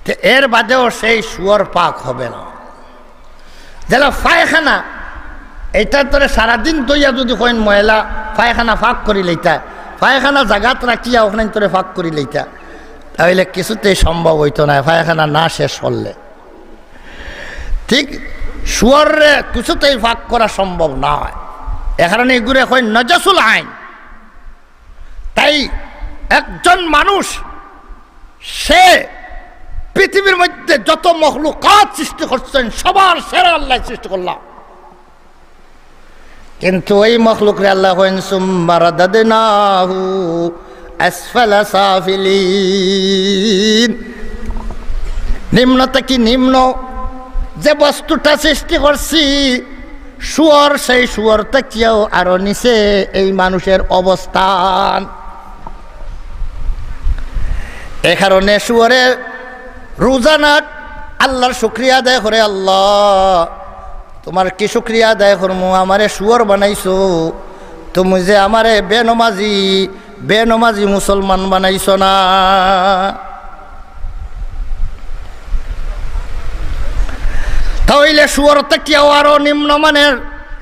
তে এর বাদেও সেই শুয়র পাক হবে না। যেলা পায়খানা, এইটা তোরে সারাদিন ধইয়া যদি কইন ময়লা পায়খানা পাক করি লইতা, পায়খানা জাগাত রাখিয়া ওখানে তোরে পাক করি লইতা, তাইলে কিছুতেই সম্ভব অইতো নায় পায়খানা না শেষ করলে। ঠিক শুয়ররে কিছুতেই পাক করা সম্ভব নায়। এ কারণে ইগুরে কইন নজসুল আইন। তাই একজন মানুষ, সে পৃথিবীর মধ্যে যত মখলুকাত সৃষ্টি করছইন, সবার সেরা আল্লায় সৃষ্টি করলা। কিন্তু ওই মখলুকরে আল্লায় কইন, "সুম্মা রাদাদনাহু আসফালা সাফিলিন।" নিম্ন থাকি নিম্ন যে বস্তুটা সৃষ্টি করছি, শুয়র, সেই শুয়র থাকিয়াও আরো নিচে এই মানুষের অবস্থান। এ কারণে শুয়রে রোজানা আল্লাহর শুকরিয়া আদায় করে, "আল্লাহ, তোমার কি শুকরিয়া আদায় করমু, আমারে শুয়র বানাইছো, তুমি যে আমারে বেনমাজি, বেনমাজি মুসলমান বানাইছো না।" তাইলে শুয়র থাকিয়াও আরো নিম্নমানের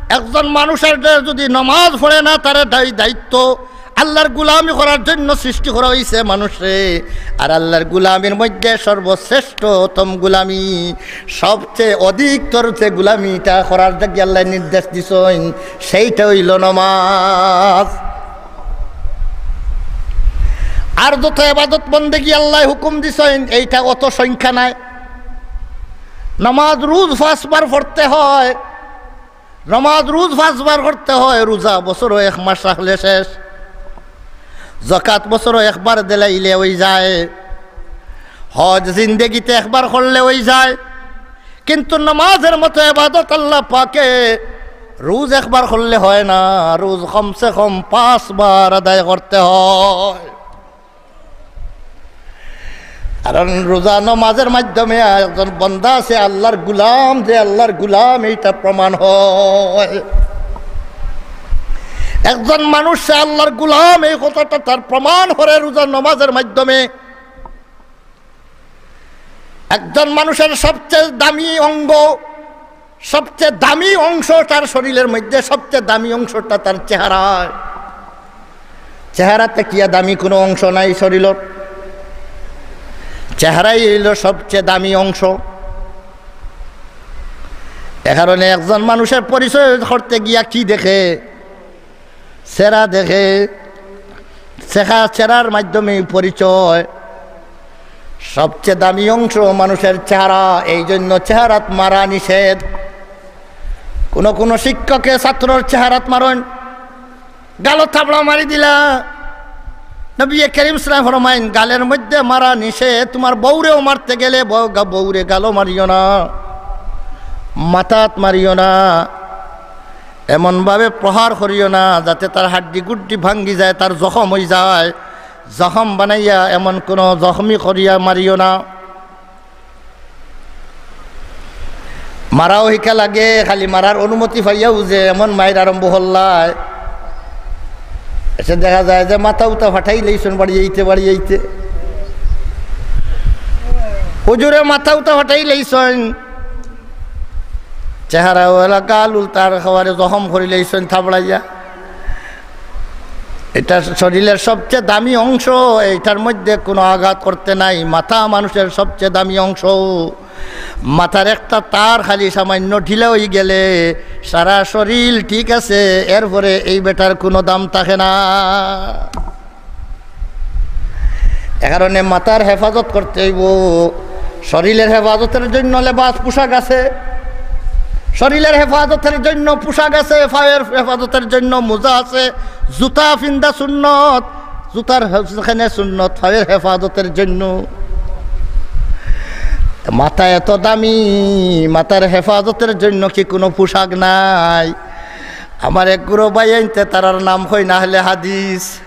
একজন মানুষের যদি নমাজ পড়ে না, তারে দায়-, দায়িত্ব আল্লাহর গুলামি করার জন্য সৃষ্টি করা অইছে মানুষরে। আর আল্লাহর গুলামির মধ্যে সর্বশ্রেষ্ঠতম গুলামি, সবচেয়ে অধিকতর যে গুলামিটা করার লাগি আল্লায় নির্দেশ দিছইন, সেইটা অইলো নমাজ। আর যত ইবাদত বন্দেগি আল্লায় হুকুম দিছইন, এইটা অত সংখ্যা নাই। নমাজ রুজ পাঁচবার পড়তে হয়, নমাজ রুজ পাঁচবার করতে হয়, রুজা বছরো এক মাস রাখলে শেষ। যাকাত বছরো একবার দিলাইলে অই যায়, হজ জিন্দেগিতে একবার করলে অই যায়, কিন্তু নমাজের মতো ইবাদত আল্লাহ পাকে রুজ একবার করলে হয় না, রুজ কমসে কম পাঁচবার আদায় করতে হয়। কারণ রোজা নমাজের মাধ্যমে একজন বন্দা সে আল্লাহর গুলাম, যে আল্লাহর গুলাম, এইটা প্রমাণ হয়। একজন মানুষ সে আল্লাহর গুলাম, এই কথাটা তার প্রমাণ করে রোজা নমাজের মাধ্যমে। একজন মানুষের সবচেয়ে দামি অঙ্গ, সবচেয়ে দামি অংশ তার শরীরের মধ্যে, সবচেয়ে দামি অংশটা তার চেহারায়। চেহারাতে কিয়া দামি কোনো অংশ নাই শরীরর, চেহারাই হইল সবচেয়ে দামি অংশ। এ কারণে একজন মানুষের পরিচয় করতে গিয়া কি দেখে? চেহারা দেখে, চেহারা, চেহারার মাধ্যমে পরিচয়। সবচেয়ে দামি অংশ মানুষের চেহারা, এই জন্য চেহারাত মারা নিষেধ। কোনো কোনো শিক্ষকে ছাত্রর চেহারাত মারইন, গালো থাবড়া মারি দিলা। নবী করিম সাল্লাল্লাহু আলাইহি ওয়াসাল্লাম ফরমাইন, গালের মধ্যে মারা নিষেধ, তোমার বউরেও মারতে গেলে বউ-, গা-, বউরে গালো মারিও না, মাথাত মারিও না। এমনভাবে প্রহার করিও না যাতে তার হাড্ডি গুড্ডি ভাঙ্গি যায়, তার জখম অই যায়। জখম বানাইয়া এমন কোনো জখমি করিয়া মারিও না। মারাও হিকা লাগে, খালি মারার অনুমতি পাইয়াউ যে এমন মাইর আরম্ভ করলায়। এসে দেখা যায় যে মাথা উতা ফাটাই লইছইন বাড়ি আইতে, বাড়ি আইতে। হুজুরে মাথা উতা ফাটাই লইছইন। চেহারা ওলা গাল উল্টার খাবারে জখম করি লইছইন থাবড়াইয়া। এটা শরীরের সবচেয়ে দামি অংশ, এইটার মধ্যে কোনো আঘাত করতে নাই। মাথা মানুষের সবচেয়ে দামি অংশ। মাথার একটা তার খালি সামান্য ঢিলা অই গেলে সারা শরীর ঠিক আছে, এরপরে এই বেটার কোনো দাম থাকে না। এ কারণে মাথার হেফাজত করতে অইব। শরীরের হেফাজতের জন্য লেবাস, পোশাক আছে, শরীরের হেফাজতের জন্য পোশাক আছে, পায়ের হেফাজতের জন্য মোজা আছে, জুতা ফিন্দা সুন্নত, জুতার হে-, যেখানে সুন্নত, পায়ের হেফাজতের জন্য। মাথা এত দামি, মাথার হেফাজতের জন্য কি কোনো পোশাক নাই? আমার এক গুরু ভাইয়াইন্তে, তারার নাম অইন আহলে হাদিস।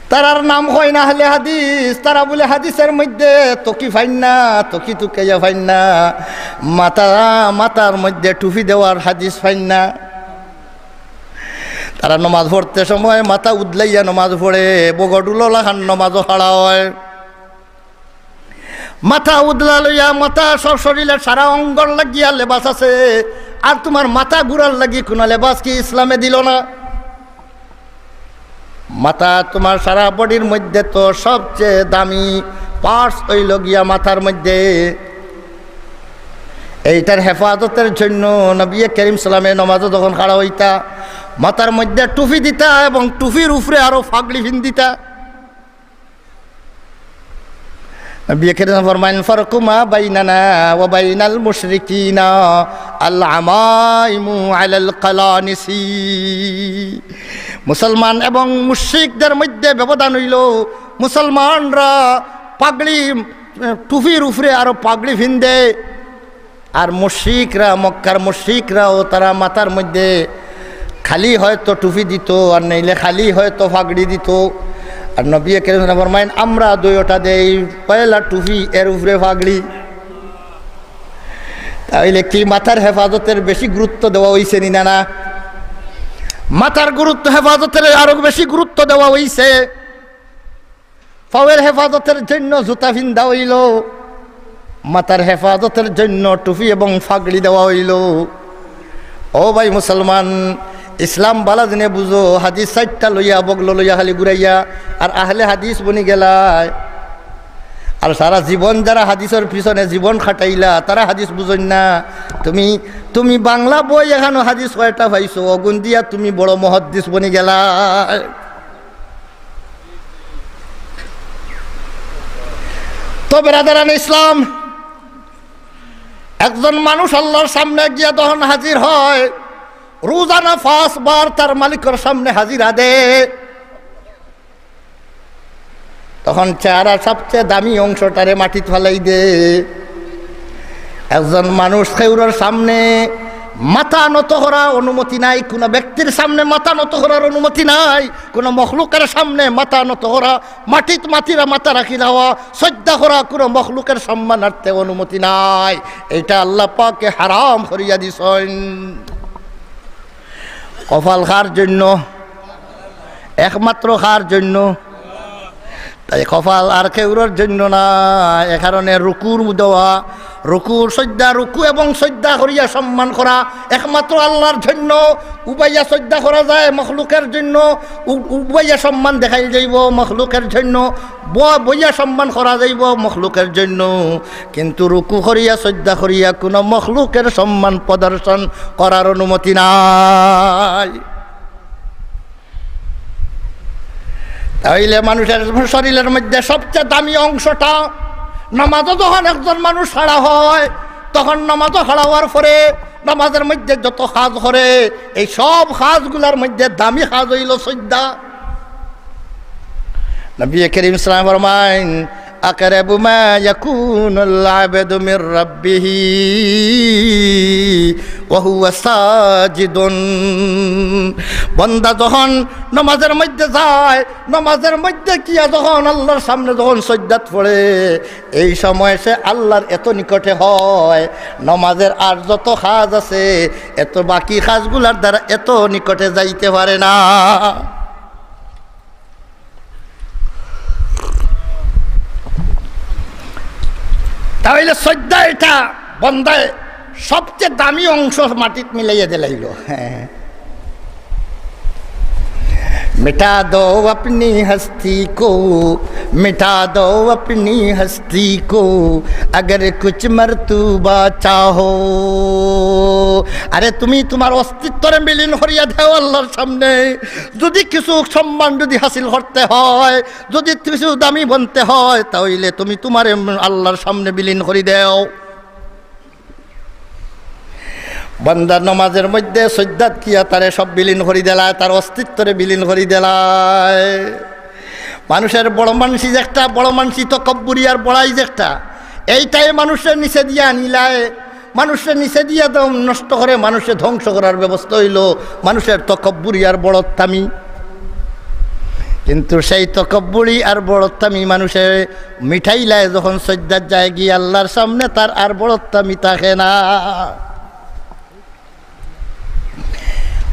তারার নাম অইন আহলে হাদিস। তারা বুলে হাদিসের মধ্যে তকি পাইন না, তকি তুকাইয়া পাইন না, মাথা, মাথার মধ্যে টুপি দেওয়ার হাদিস পাইন না। তারা নমাজ পড়তে সময় মাথা উদলাইয়া নমাজ পড়ে, বগডুলো লাখান নমাজও খাড়া অয়। মাথা উদলা লইয়া, মাথা সব শরীরের সারা অঙ্গর লাগিয়া লেবাস আছে, আর তোমার মাথা গুড়ার লাগি কোনো লেবাস কি ইসলামে দিল না? মাথা তোমার সারা বডির মধ্যে তো সবচেয়ে দামি পার্টস অইল গিয়া মাথার মধ্যে। এইটার হেফাজতের জন্য নবী করিম সাল্লামে নমাজও যখন খাড়া অইতা, মাথার মধ্যে টুপি দিতা এবং টুপির উপরে আরো ফাগড়ি ফিন্দিতা। নবী করিম ফরমাইন, "ফারকু মা বাইনানা ওয়া বাইনাল মুশরিকিনা আল আমাইমু আলাল কালানিসি।" মুসলমান এবং মুশরিকদের মধ্যে ব্যবধান অইল, মুসলমানরা পাগড়ি, টুপির উপরে আরো পাগড়ি ফিন্দে, আর মুশরিকরা, মক্কার মুশরিকরাও তারা মাথার মধ্যে খালি হয়তো টুপি দিত, আর নাইলে খালি হয়তো ফাগড়ি দিত। আর নবী করিম সাল্লাল্লাহু আলাইহি ওয়াসাল্লাম ফরমাইন, "আমরা দুইটা দেই, পয়লা টুপি, এর উপরে ফাগড়ি।" তাইলে কি মাথার হেফাজতের বেশি গুরুত্ব দেওয়া অইছে নি না? না, মাথার গুরুত্ব, হেফাজতের আরো বেশি গুরুত্ব দেওয়া অইছে। পাওয়ের হেফাজতের জন্য জুতা ফিন্দা অইল, মাথার হেফাজতের জন্য টুপি এবং ফাগড়ি দেওয়া অইল। ও ভাই মুসলমান, ইসলাম বালা জেনে বুঝো, হাদিস চাইরটা লইয়া, বগলো লইয়া খালি ঘুরাইয়া, আর আহলে হাদিস বনি গেলায়। আর সারা জীবন যারা হাদিসর পিছনে জীবন খাটাইলা, তারা হাদিস বুঝইন না। তুমি, তুমি বাংলা বই এখানো হাদিস কয়টা পাইছো, অগুন দিয়া তুমি বড় মুহাদ্দিস বনি গেলায়। তো বেরাদারানে ইসলাম, একজন মানুষ আল্লাহর সামনে গিয়া যখন হাজির হয়, রোজানা পাঁচবার তার মালিকর সামনে হাজিরা দে, তখন চেহারার সবচেয়ে দামি অংশটারে মাটিত ফালাই দে। একজন মানুষ কেউরর সামনে মাথা নত করা অনুমতি নাই, কোনো ব্যক্তির সামনে মাথা নত করার অনুমতি নাই, কোনো মখলুকের সামনে মাথা নত করা, মাটিত মাথা রাখি দেওয়া, সইজদা করা, কোনো মখলুকের সম্মানার্থে অনুমতি নাই। এইটা আল্লাহ পাকে হারাম করিয়া দিছইন। কপাল কার জন্য? একমাত্র কার জন্য? তাই কপাল আর কেউরর জন্য না। এ কারণে রুকুর দেওয়া, রুকুর সইজদা, রুকু এবং সইজদা করিয়া সম্মান করা একমাত্র আল্লাহর জন্য। উবাইয়া সইজদা করা যায় মখলুকের জন্য, উ-, উবাইয়া সম্মান দেখাইল যাইব মখলুকের জন্য, ব-, বইয়া সম্মান করা যাইব মখলুকের জন্য, কিন্তু রুকু করিয়া সইজদা করিয়া কোনো মখলুকের সম্মান প্রদর্শন করার অনুমতি নাই। তাইলে মানুষের শরীরের মধ্যে সবচেয়ে দামি অংশটা, নামাজও যখন একজন মানুষ খাড়া হয়, তখন নামাজও খাড়া হওয়ার পরে নামাজের মধ্যে যত কাজ করে, এই সব কাজগুলার মধ্যে দামি কাজ হইল সইজদা। নবী করিম সাল্লাল্লাহু আলাইহি ওয়াসাল্লাম ফরমাইন, "আকরাবু মা ইয়াকুনুল আবদু মির রাব্বিহি ওয়া হুয়া সাজিদুন।" বন্দা যখন নামাজের মধ্যে যায়, নামাজের মধ্যে গিয়া যখন আল্লাহর সামনে যখন সইজদাত পড়ে, এই সময় সে আল্লাহর এত নিকটে হয়, নামাজের আর যত কাজ আছে, এত বাকি কাজগুলার দ্বারা এত নিকটে যাইতে পারে না। তাহলে সইজদা এটা বন্দায় সবচেয়ে দামি অংশ মাটিত মিলাইয়া দিলাইল। হ্যাঁ। মিটা দো আপনি হস্তি কো, মিটা দো আপনি হস্তি কো, অগর কুছ মর্তুবা চাহো। আরে, তুমি তোমার অস্তিত্বরে বিলীন করিয়া দেও আল্লাহর সামনে। যদি কিছু সম্মান যদি হাসিল করতে হয়, যদি কিছু দামি বনতে হয়, তাহলে তুমি তোমারে আল্লাহর সামনে বিলীন করি দেও। বান্দা নমাজের মধ্যে সইজদাত গিয়া তারে সব বিলীন করি দিলায়, তার অস্তিত্বরে বিলীন করি দিলায়। মানুষের বড় মানসি যে একটা, বড় মানসি তকব্বুরি আর বড়াই যে একটা, এইটাই মানুষের নিচে দিয়া আনিলায়, মানুষের নিচে দিয়া দম নষ্ট করে, মানুষের ধ্বংস করার ব্যবস্থা হইল মানুষের তকব্বুরি আর বড়ত্বামি। কিন্তু সেই তকব্বুরি আর বড়ত্বামি মানুষে মিটাইলায় যখন সইজদাত যায় গিয়া আল্লাহর সামনে, তার আর বড়ত্বামি থাকে না।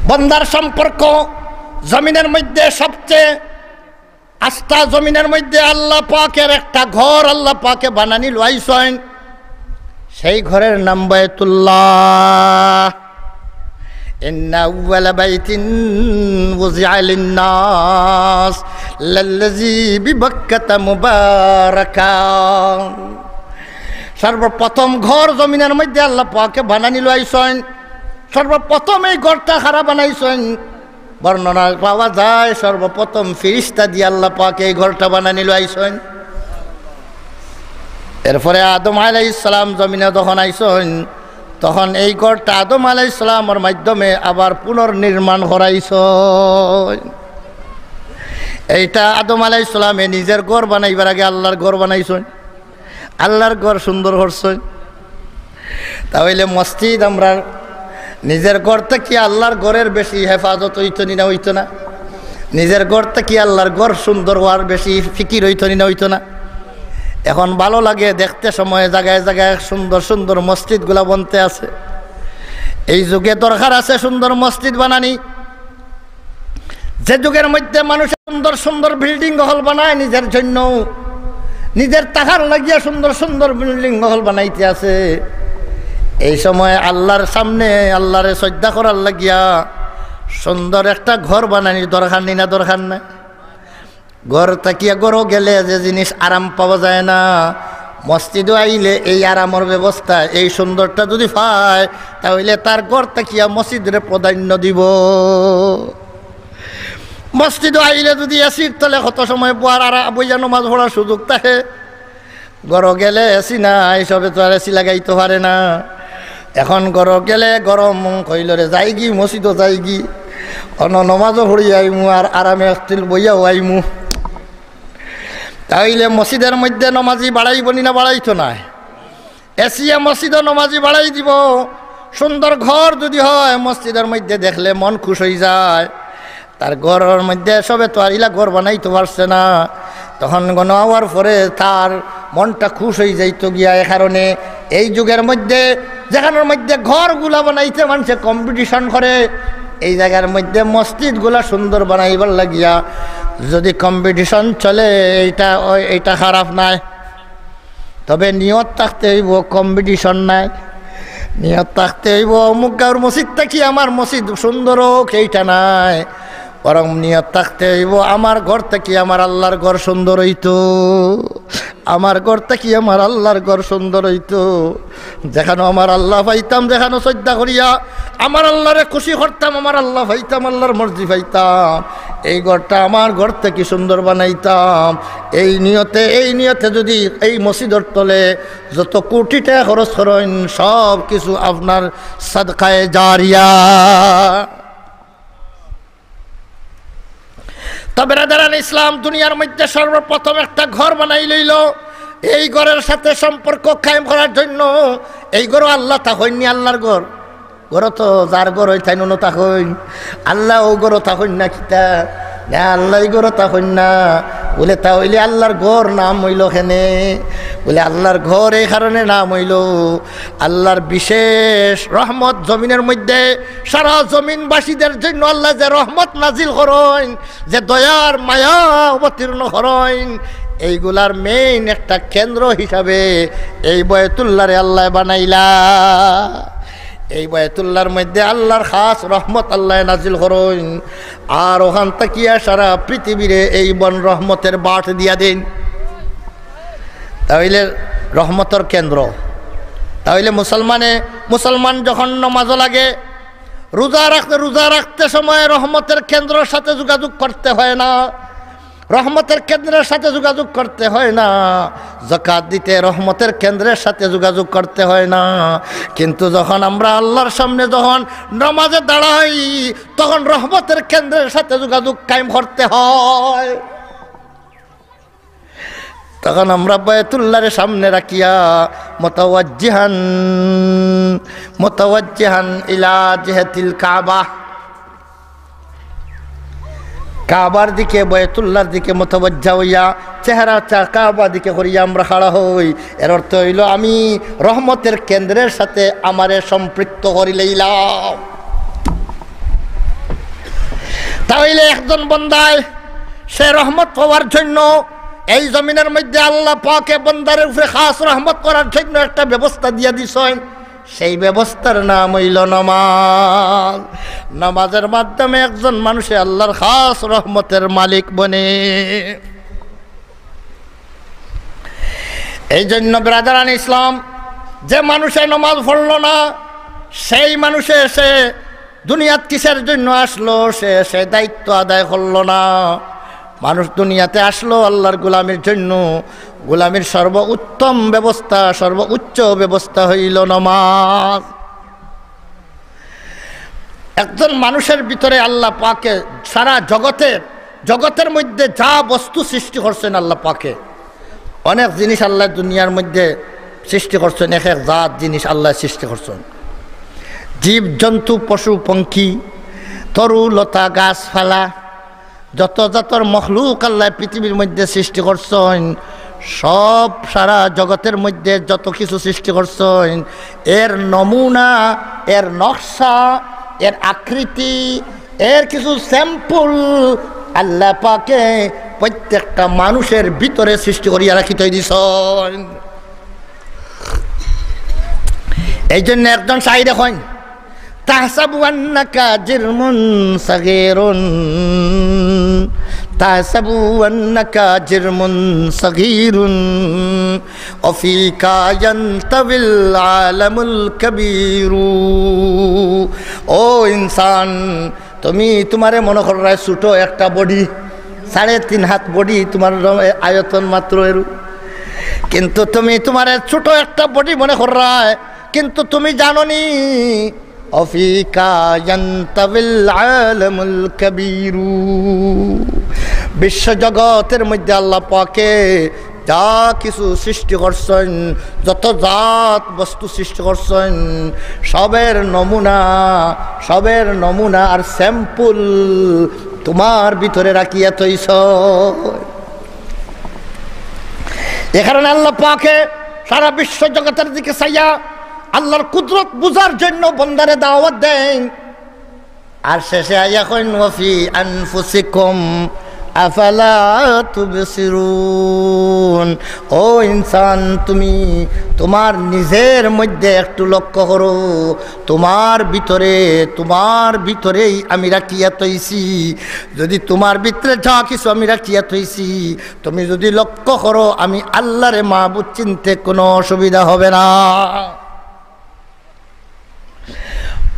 বন্দার সম্পর্ক জমিনের মধ্যে সবচেয়ে, আস্তা জমিনের মধ্যে আল্লাহ পাকের একটা ঘর আল্লাহ পাকে বানানি লইছইন। সেই ঘরের নাম বায়তুল্লাহ। ইন্না আউওয়ালা বাইতিন উযিআ লিন-নাস লাল্লাযী বিবাক্কাতা মুবারাকা। সর্বপ্রথম ঘর জমিনের মধ্যে আল্লাহ পাকে বানানি লইছইন। সর্বপ্রথম এই ঘরটা কারা বানাইছইন? বর্ণনা পাওয়া যায়, সর্বপ্রথম ফিরিস্তা দিয়া আল্লাহ পাকে এই ঘরটা বানানি লইছইন। এরপরে আদম আলাইহিস সালাম জমিনে যখন আইছইন, তখন এই ঘরটা আদম আলাইহিস সালামর মাধ্যমে আবার পুনর্নির্মাণ করাইছইন। এইটা আদম আলাইহিস সালামে নিজের ঘর বানাইবার আগে আল্লাহর ঘর বানাইছইন, আল্লাহর ঘর সুন্দর করছইন। তাহলে মসজিদ আমরা নিজের ঘর থাকি আল্লাহর ঘরের বেশি হেফাজত হইতো নি না হইতো না? নিজের ঘর থাকি আল্লাহর ঘর সুন্দর হওয়ার বেশি ফিকির হইতো নি না হইতো না? এখন ভালো লাগে দেখতে সময় জায়গায় জায়গায় সুন্দর সুন্দর মসজিদগুলা বনতে আছে। এই যুগে দরকার আছে সুন্দর মসজিদ বানানি। যে যুগের মধ্যে মানুষ সুন্দর সুন্দর বিল্ডিং হল বানায় নিজের জন্য, নিজের টাকার লাগিয়া সুন্দর সুন্দর বিল্ডিং হল বানাইতে আছে, এই সময় আল্লাহর সামনে আল্লাহরে সইজদা করার লাগিয়া সুন্দর একটা ঘর বানানির দরকার নি না, দরকার নাই? ঘর থাকিয়া ঘরো গেলে যে জিনিস আরাম পাওয়া যায় না, মসজিদো আইলে এই আরামর ব্যবস্থা, এই সুন্দরটা যদি পায়, তাহলে তার ঘর থাকিয়া মসজিদরে প্রাধান্য দিব। মসজিদো আইলে যদি এসির তলে কত সময় বওয়ার আর বইয়া নামাজ পড়ার সুযোগ থাকে, ঘরো গেলে এসি নাই, সবে তো আর এসি লাগাইতো পারে না। এখন ঘরো গেলে গরম কইলো রে যাইগি, মসজিদো যাইগি, অনো নমাজও পড়ি আইমু, আর আরামে একতিল বইয়াও আইমু। তাইলে মসজিদের মধ্যে নমাজি বাড়াইবো নি না বাড়াইতো নায়? এসিয়ে মসজিদও নমাজি বাড়াই দিব। সুন্দর ঘর যদি হয়, মসজিদের মধ্যে দেখলে মন খুশ হই যায়। তার ঘরর মধ্যে সবে তো আর ইলা ঘর বানাইতো পারছে না, তখন গণ আওয়ার পরে তার মনটা খুশ হই যাইতো গিয়া। এ কারণে এই যুগের মধ্যে, যেখানোর মধ্যে ঘরগুলা বানাইতে মানষে কম্পিটিশন করে, এই জাগার মধ্যে মসজিদগুলা সুন্দর বানাইবার লাগিয়া যদি কম্পিটিশন চলে, এইটা, ওই, এইটা খারাপ নায়। তবে নিয়ত থাকতে হইব, কম্পিটিশন নায়। নিয়ত থাকতে হইব, অমুক গাঁওর মসজিদ থাকি আমার মসজিদ সুন্দর হোক, এইটা নায়। বরং নিয়ত থাকতে হইব, আমার ঘর থাকি আমার আল্লাহর ঘর সুন্দর হইতো, আমার ঘর থাকি আমার আল্লাহর ঘর সুন্দর হইতো। যেখানো আমার আল্লাহ পাইতাম, যেখানো সইজদা করিয়া আমার আল্লাহরে খুশি করতাম, আমার আল্লাহ পাইতাম, আল্লাহর মর্জি পাইতাম, এই ঘরটা আমার ঘর থাকি সুন্দর বানাইতাম। এই নিয়তে, এই নিয়তে যদি এই মসজিদর তলে যত কোটি টাকা খরচ করইন, সব কিছু আপনার সাদকায়ে জারিয়া। তো বেরাদারান ইসলাম, দুনিয়ার মধ্যে সর্বপ্রথম একটা ঘর বানাই লইল। এই ঘরের সাথে সম্পর্ক কায়েম করার জন্য, এই ঘরও আল্লাহ থাকইন নি, আল্লাহর ঘর। ঘরও তো যার ঘর অই তাইন অনো থাকইন, আল্লাহ অউ ঘরও থাকইন না কিতা? না, আল্লাহ এই ঘরও থাকইন না। বলে, তা হইলে আল্লাহর ঘর নাম হইল কেনে? বলে, আল্লাহর ঘর এই কারণে নাম হইল, আল্লাহর বিশেষ রহমত জমিনের মধ্যে সারা জমিনবাসীদের জন্য আল্লাহ যে রহমত নাজিল করইন, যে দয়ার মায়া অবতীর্ণ করইন, এইগুলার মেইন একটা কেন্দ্র হিসাবে এই বায়তুল্লাহরে আল্লাহ বানাইলা। এই বায়তুল্লাহর মধ্যে আল্লাহর খাস রহমত আল্লাহ নাজিল করইন, আর ওখান থাকিয়া সারা পৃথিবীরে এই বন রহমতের বাট দিয়া দেন। তাহলে রহমতের কেন্দ্র। তাহলে মুসলমানে, মুসলমান যখন নমাজও লাগে, রোজা রাখতে, রোজা রাখতে সময় রহমতের কেন্দ্রের সাথে যোগাযোগ করতে হয় না, রহমতের কেন্দ্রের সাথে যোগাযোগ করতে হয় না, যাকাত দিতে রহমতের কেন্দ্রের সাথে যোগাযোগ করতে হয় না। কিন্তু যখন আমরা আল্লাহর সামনে যখন নমাজে দাঁড়াই, তখন রহমতের কেন্দ্রের সাথে যোগাযোগ কায়েম করতে হয়। তখন আমরা বায়তুল্লাহর সামনে রাখিয়া মুতাওয়াজ্জিহান, মুতাওয়াজ্জিহান ইলা জিহাতিল কাবা, কাবার দিকে, বায়তুল্লাহর দিকে মুতাওয়াজ্জা হইয়া চেহারা চা-, কাবা দিকে করিয়া আমরা খাড়া হই। এর অর্থ হইল, আমি রহমতের কেন্দ্রের সাথে আমারে সম্পৃক্ত করি লইলাম। তাহলে একজন বন্দায় সে রহমত পাওয়ার জন্য এই জমিনের মধ্যে আল্লাহ পাকে বন্দার উপরে খাস রহমত করার জন্য একটা ব্যবস্থা দিয়া দিছইন। সেই ব্যবস্থার নাম হইল নামাজ। নামাজের মাধ্যমে একজন মানুষে আল্লাহর খাস রহমতের মালিক বনে। এই জন্য বেরাদারান ইসলাম, যে মানুষে নামাজ পড়ল না, সেই মানুষে সে দুনিয়াত কিসের জন্য আসলো? সে, সে দায়িত্ব আদায় করলো না। মানুষ দুনিয়াতে আসলো আল্লাহর গোলামির জন্য। গোলামির সর্বোত্তম ব্যবস্থা, সর্বোচ্চ ব্যবস্থা হইল নামাজ। একজন মানুষের ভিতরে আল্লাহ পাকে সারা জগতের, জগতের মধ্যে যা বস্তু সৃষ্টি করছেন আল্লাহ পাকে, অনেক জিনিস আল্লাহ দুনিয়ার মধ্যে সৃষ্টি করছেন, এক এক জাত জিনিস আল্লাহ সৃষ্টি করছেন, জীব জন্তু পশু পঙ্খী, তরু লতা গাছপালা, যত জাতর মখলুক আল্লাহ পৃথিবীর মধ্যে সৃষ্টি করছেন, সব সারা জগতের মধ্যে যত কিছু সৃষ্টি করছেন, এর নমুনা, এর নকশা, এর আকৃতি, এর কিছু স্যাম্পল আল্লাহ পাকে প্রত্যেকটা মানুষের ভিতরে সৃষ্টি করিয়া রাখি থই দিছইন। এই জন্য একজন শাইরে কইন, تحسب أنك جرم صغير، تحسب أنك جرم صغير، وفيك ينطوي العالم الكبير। ও ইনসান, তুমি তুমারে মনে কররায় ছোট একটা বডি, সাড়ে তিন হাত বডি তুমার র-, আয়তন মাত্র এরু, কিন্তু তুমি তুমারে ছোট একটা বডি মনে কররায়, কিন্তু তুমি জানো নি, وفيك ينطوي العالم الكبير। বিশ্বজগতের মধ্যে আল্লাহ পাকে যা কিছু সৃষ্টি করছইন, যত জাত বস্তু সৃষ্টি করছইন, সবের নমুনা, সবের নমুনা আর স্যাম্পল তুমার ভিতরে রাখিয়া থইছইন। এ কারণে আল্লাহ পাকে সারা বিশ্বজগতের দিকে চাইয়া আল্লাহর কুদরত বুঝার জন্য বন্দারে দাওয়াত দেইন। আর শেষে আইয়া কইন, "وفي أنفسكم أفلا تبصرون।" ও ইনসান, তুমি তুমার নিজের মধ্যে একটু লক্ষ্য করো, তুমার ভিতরে, তুমার ভিতরেই আমি রাখিয়া থইছি। যদি তুমার ভিতরে যা কিছু আমি রাখিয়া থইছি, তুমি যদি লক্ষ্য করো, আমি আল্লাহরে মাবুদ চিনতে কোনো অসুবিধা হবে না।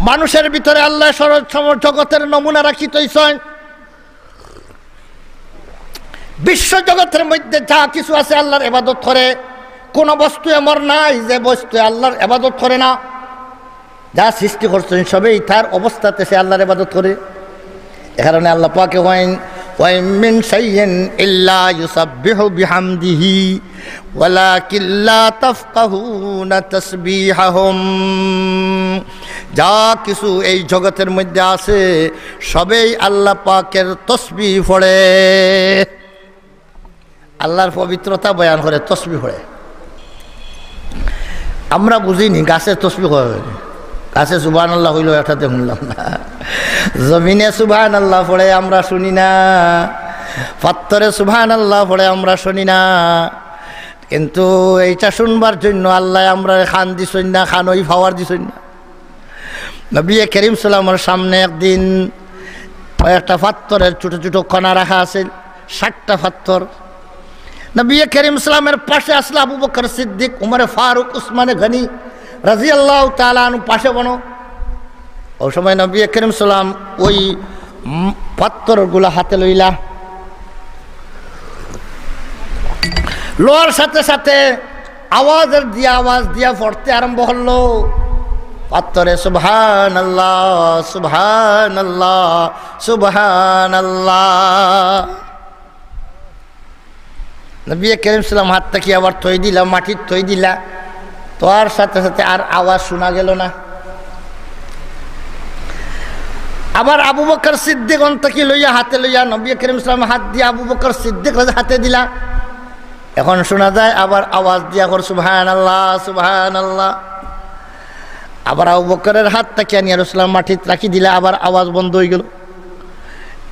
মানুষের ভিতরে আল্লাহ সর-, সম-, জগতের নমুনা রাখি থইছইন। বিশ্বজগতের মধ্যে যা কিছু আছে আল্লাহর ইবাদত করে, কোনো বস্তু এমন নাই যে বস্তু আল্লাহর ইবাদত করে না। যা সৃষ্টি করছইন সবেই তার অবস্থাতে সে আল্লাহর ইবাদত করে। এ কারণে আল্লাহ পাকে কইন, "وإن من شيء إلا يسبح بحمده ولكن لا تفقهون تسبيحهم।" যা কিছু এই জগতের মধ্যে আছে, সবেই আল্লাহ পাকের তসবিহ পড়ে। আল্লাহর পবিত্রতা বয়ান করে, তসবিহ পড়ে। আমরা বুঝিনি, গাছে তসবিহ পড়ে। গাছে সুবহানাল্লাহ কইলো, এটাতে হুনলাম না। জমিনে সুবহানাল্লাহ পড়ে, আমরা শুনি না। পাত্থরে সুবহানাল্লাহ পড়ে, আমরা শুনি না। কিন্তু এইটা শুনবার জন্য আল্লায় আমরারে কান দিছইন না, কানই পাওয়ার দিছইন না। নবী করিম সাল্লাল্লাহু আলাইহি ওয়াসাল্লামর সামনে একদিন কয়েকটা পাত্থরের ছোট ছোট কণা রাখা আছিল, সাতটা পাত্থর। নবী করিম সাল্লাল্লাহু আলাইহি ওয়াসাল্লামর পাশে আছিল আবু বকর সিদ্দিক, উমরে ফারুক, উসমানে গনি রাদিয়াল্লাহু তাআলা আনহু পাশে বনো। ওই সময় নবী করিম সাল্লাল্লাহু আলাইহি ওয়াসাল্লাম ওই, উম, পাত্থরগুলা হাতে লইলা। লওয়ার সাথে সাথে আওয়াজের দিয়া, আওয়াজ দিয়া পড়তে আরম্ভ করলো। পাত্থরে সুবহানাল্লাহ, সুবহানাল্লাহ, সুবহানাল্লাহ। নবী করিম সাল্লাল্লাহু আলাইহি ওয়াসাল্লাম হাত থাকি আবার থই দিলা, মাটিত থই দিলা। থওয়ার সাথে সাথে আর আওয়াজ শুনা গেল না। আবার আবু বকর সিদ্দিক অন থাকি লইয়া, হাতে লইয়া, নবী করিম সাল্লাল্লাহু আলাইহি ওয়াসাল্লাম হাত দিয়া আবু বকর সিদ্দিক রাজা হাতে দিলা। এখন শুনা যায় আবার আওয়াজ দিয়া কর, "সুবহানাল্লাহ, সুবহানাল্লাহ।" আবার আবু বকরের হাত থাকি আনিয়া রাসূলুল্লাহ মাটিত রাখি দিলা, আবার আওয়াজ বন্ধ হয়ে গেল।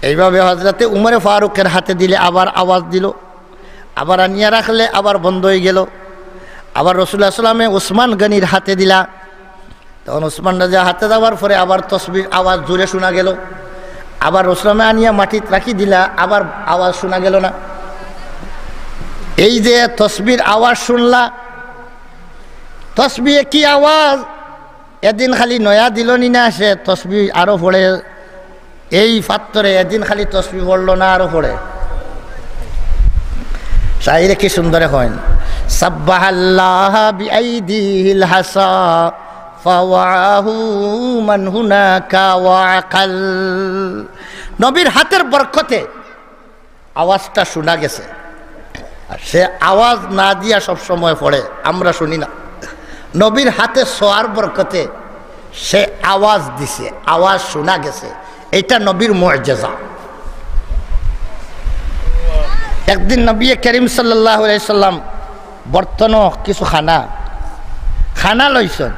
এইভাবে হযরতে উমরে ফারুকের হাতে দিলে আবার আওয়াজ দিল, আবার আনিয়া রাখলে আবার বন্ধ হয়ে গেল। আবার রাসূলুল্লাহ সাল্লামে উসমান গনির হাতে দিলা, তখন উসমান রাজা হাতে দেওয়ার পরে আবার তসবির আওয়াজ জোরে শোনা গেল। আবার রাসূলুল্লাহ আনিয়া মাটিত রাখি দিলা, আবার আওয়াজ শোনা গেল না। এই যে তসবির আওয়াজ শুনলা, তসবিয়ে কি আওয়াজ? এদিন খালি নয়া দিল নি না, সে তসবি আরো পড়ে। এই পাত্থরে এদিন খালি তসবি পড়লো না, আরো পড়ে। শাইরে কি সুন্দরে কইন, "সাব্বাহাল্লাহা বিআইদিহিল হাসা, ফাওয়াহু মান হুনাকা ওয়া আকাল।" নবীর হাতের বরকতে আওয়াজটা শোনা গেছে। আর সে আওয়াজ না দিয়া সব সময় পড়ে, আমরা শুনি না। নবীর হাতে ছোঁয়ার বরকতে সে আওয়াজ দিছে, আওয়াজ শোনা গেছে। এটা নবীর মুজেজা। একদিন নবী করিম সাল্লাল্লাহু আলাইহি সাল্লাম বর্তনো কিছু খানা, খানা লইছইন,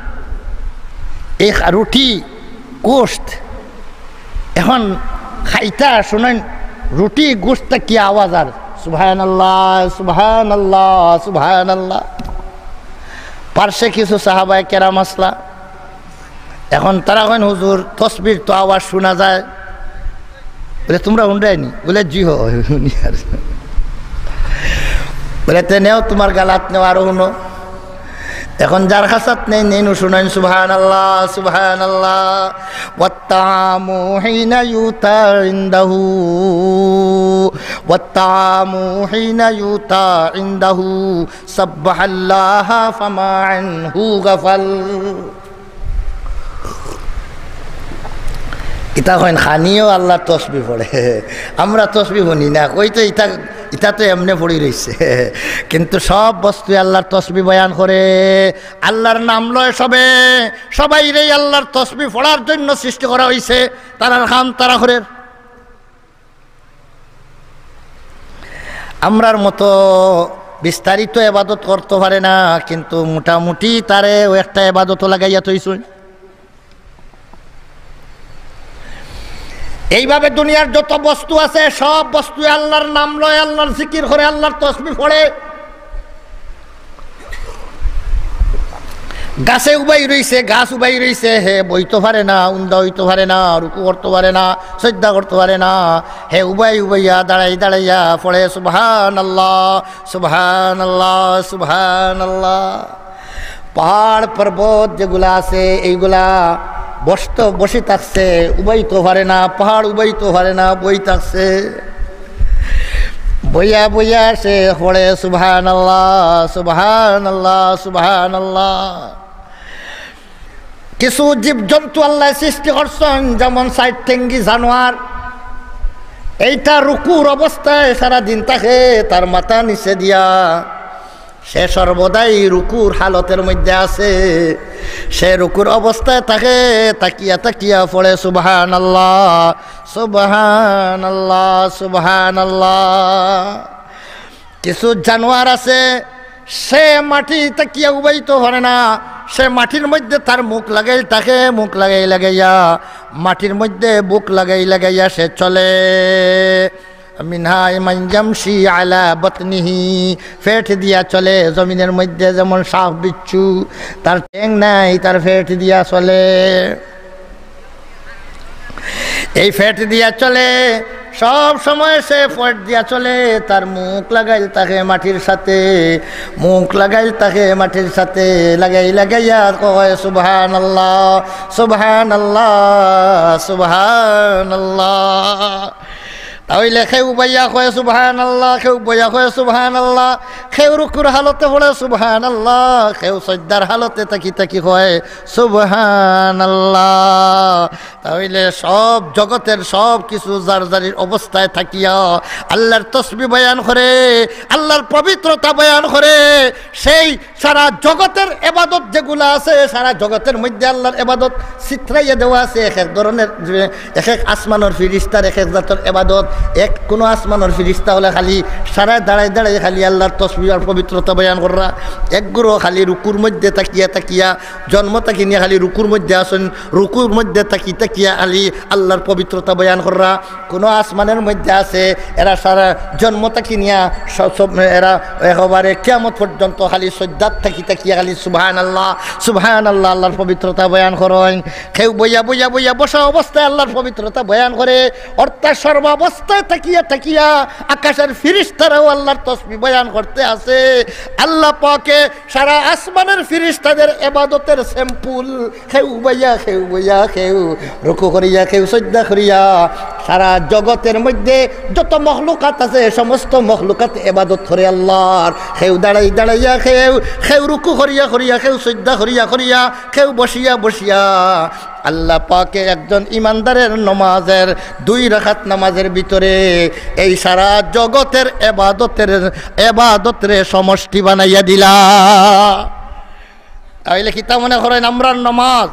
এই খা-, রুটি, গোশত, এখন খাইতা শুনেন, রুটি গোশত কি আওয়াজ আর, "সুবহানাল্লাহ, সুবহানাল্লাহ, সুবহানাল্লাহ।" পার্শ্বে কিছু সাহাবায়ে কেরাম আসলা, এখন তারা কইন, "হুজুর, তসবির তো আওয়াজ শুনা যায়।" বলে, "তুমরা হুনরায়নি?" বলে, "জি হ, হুনি আর।" বলে, "তে নেও, তুমার গালাত নেও, আরো হুনো।" এখন যার খাসাত নেই, নেই নু শুনাইন, "সুবহানাল্লাহ, সুবহানাল্লাহ।" والطعام حين يؤتى عنده، والطعام حين يؤتى عنده، سبح الله فما عنه غفل। ইতা কইন, খানিও আল্লাহর তসবি পড়ে। আমরা তসবি হুনি না, কই তো ইতা, ইতা তো এমনে পড়ি রইছে। কিন্তু সব বস্তুয়ে আল্লাহর তসবি বয়ান করে, আল্লাহর নাম লয় সবে, সবাইরেই আল্লাহর তসবি পড়ার জন্য সৃষ্টি করা হইছে। তারার কাম তারা করের। আমরার মতো বিস্তারিত এবাদত করতো পারে না, কিন্তু মোটামুটি তারে ও একটা এবাদত লাগাইয়া থইছইন। এইভাবে দুনিয়ার যত বস্তু আছে, সব বস্তুয়ে আল্লাহর নাম লয়, আল্লাহর জিকির করে, আল্লাহর তসবি পড়ে। গাছে উবাই রইছে, গাছ উবাই রইছে, হে বইতো পারে না, উন্দা অইতো পারে না, রুকু করতো পারে না, সইজদা করতো পারে না, হে উবাই উবাইয়া, দাঁড়াই দাঁড়াইয়া পড়ে, "সুবহানাল্লাহ, সুবহানাল্লাহ, সুবহানাল্লাহ।" পাহাড় পর্বত যেগুলা আছে, এইগুলা বসতো, বসি থাকছে, উবাইতো পারে না, পাহাড় উবাইতো পারে না, বই থাকছে। বইয়া বইয়া সে পড়ে, "সুবহানাল্লাহ, সুবহানাল্লাহ, সুবহানাল্লাহ।" কিছু জীবজন্তু আল্লায় সৃষ্টি করছইন, যেমন চাইর ঠেঙ্গি জানোয়ার। এইটা রুকুর অবস্থায় সারা দিন থাকে, তার মাথা নিচে দিয়া। সে সর্বদাই রুকুর হালতের মধ্যে আছে। সে রুকুর অবস্থায় থাকে, তাকিয়া তাকিয়া পড়ে, "সুবহানাল্লাহ, সুবহানাল্লাহ, সুবহানাল্লাহ।" কিছু জানোয়ার আছে, সে মাটি তাকিয়া উবাইতো পারে না, সে মাটির মধ্যে তার মুখ লাগাইল থাকে, মুখ লাগাই লাগাইয়া, মাটির মধ্যে বুক লাগাই লাগাইয়া সে চলে। মিনহা মান ইয়ামশি আলা বাতনিহি, পেট দিয়া চলে, জমিনের মধ্যে যেমন সাপ বিচ্ছু, তার ঠ্যাং নাই, তার পেট দিয়া চলে। এই পেট দিয়া চলে, সব সময় সে পেট দিয়া চলে, তার মুখ লাগাইল থাকে মাটির সাথে, মুখ লাগাইল থাকে মাটির সাথে, লাগাই লাগাইয়া কয়, "সুবহানাল্লাহ, সুবহানাল্লাহ, সুবহানাল্লাহ।" তাইলে কেউ বইয়া কয়, "সুবহানাল্লাহ", কেউ বইয়া কয়, "সুবহানাল্লাহ", কেউ রুকুর হালতে পড়ে, "সুবহানাল্লাহ", কেউ সইজদার হালতে থাকি থাকি কয়, "সুবহানাল্লাহ।" তাইলে সব জগতের সব কিছু যার যারির অবস্থায় থাকিয়া আল্লাহর তসবি বয়ান করে, আল্লাহর পবিত্রতা বয়ান করে। সেই সারা জগতের এবাদত যেগুলা আছে, সারা জগতের মধ্যে আল্লাহর এবাদত ছিতরাইয়া দেওয়া আছে, এক এক ধরনের, যে এক এক আসমানর ফিরিস্তার এক এক জাতর এবাদত। এক কোনো আসমানর ফিরিস্তা অকলে খালি সারা দাঁড়াই দাঁড়াই খালি আল্লাহর তসবি আর পবিত্রতা বয়ান কররা, এক গুরু খালি রুকুর মধ্যে থাকিয়া থাকিয়া, জন্ম থাকি নিয়া খালি রুকুর মধ্যে আছইন, রুকুর মধ্যে থাকি থাকিয়া খালি আল্লাহর পবিত্রতা বয়ান কররা। কোনো আসমানের মধ্যে আছে, এরা সারা জন্ম থাকি নিয়া স-, সব, এরা একেবারে কিয়ামত পর্যন্ত খালি সইজদাত থাকি থাকিয়া খালি "সুবহানাল্লাহ, সুবহানাল্লাহ", আল্লাহর পবিত্রতা বয়ান করইন। কেউ বইয়া, বইয়া, বইয়া বসা অবস্থায় আল্লাহর পবিত্রতা বয়ান করে, অর্থাৎ সর্বাবস্থায় থাকিয়া থাকিয়া আকাশের ফিরিস্তারাও আল্লাহর তসবি বয়ান করতে আছে। আল্লাহ পাকে সারা আসমানের ফিরিস্তাদের এবাদতের sample, কেউ বইয়া, কেউ বইয়া, কেউ রুকু করিয়া, কেউ সইজদা করিয়া, সারা জগতের মধ্যে যত মখলুকাত আছে, সমস্ত মখলুকাত এবাদত করে আল্লাহর। কেউ দাঁড়াই দাঁড়াইয়া, কেউ, কেউ রুকু করিয়া করিয়া, কেউ সইজদা করিয়া করিয়া, কেউ বসিয়া বসিয়া। আল্লাহ পাকে একজন ইমানদারের নমাজের, দুই রাকাত নামাজের ভিতরে এই সারা জগতের এবাদতের, এবাদতরে সমষ্টি বানাইয়া দিলা। তাইলে কিতা মনে করইন, আমরার নমাজ,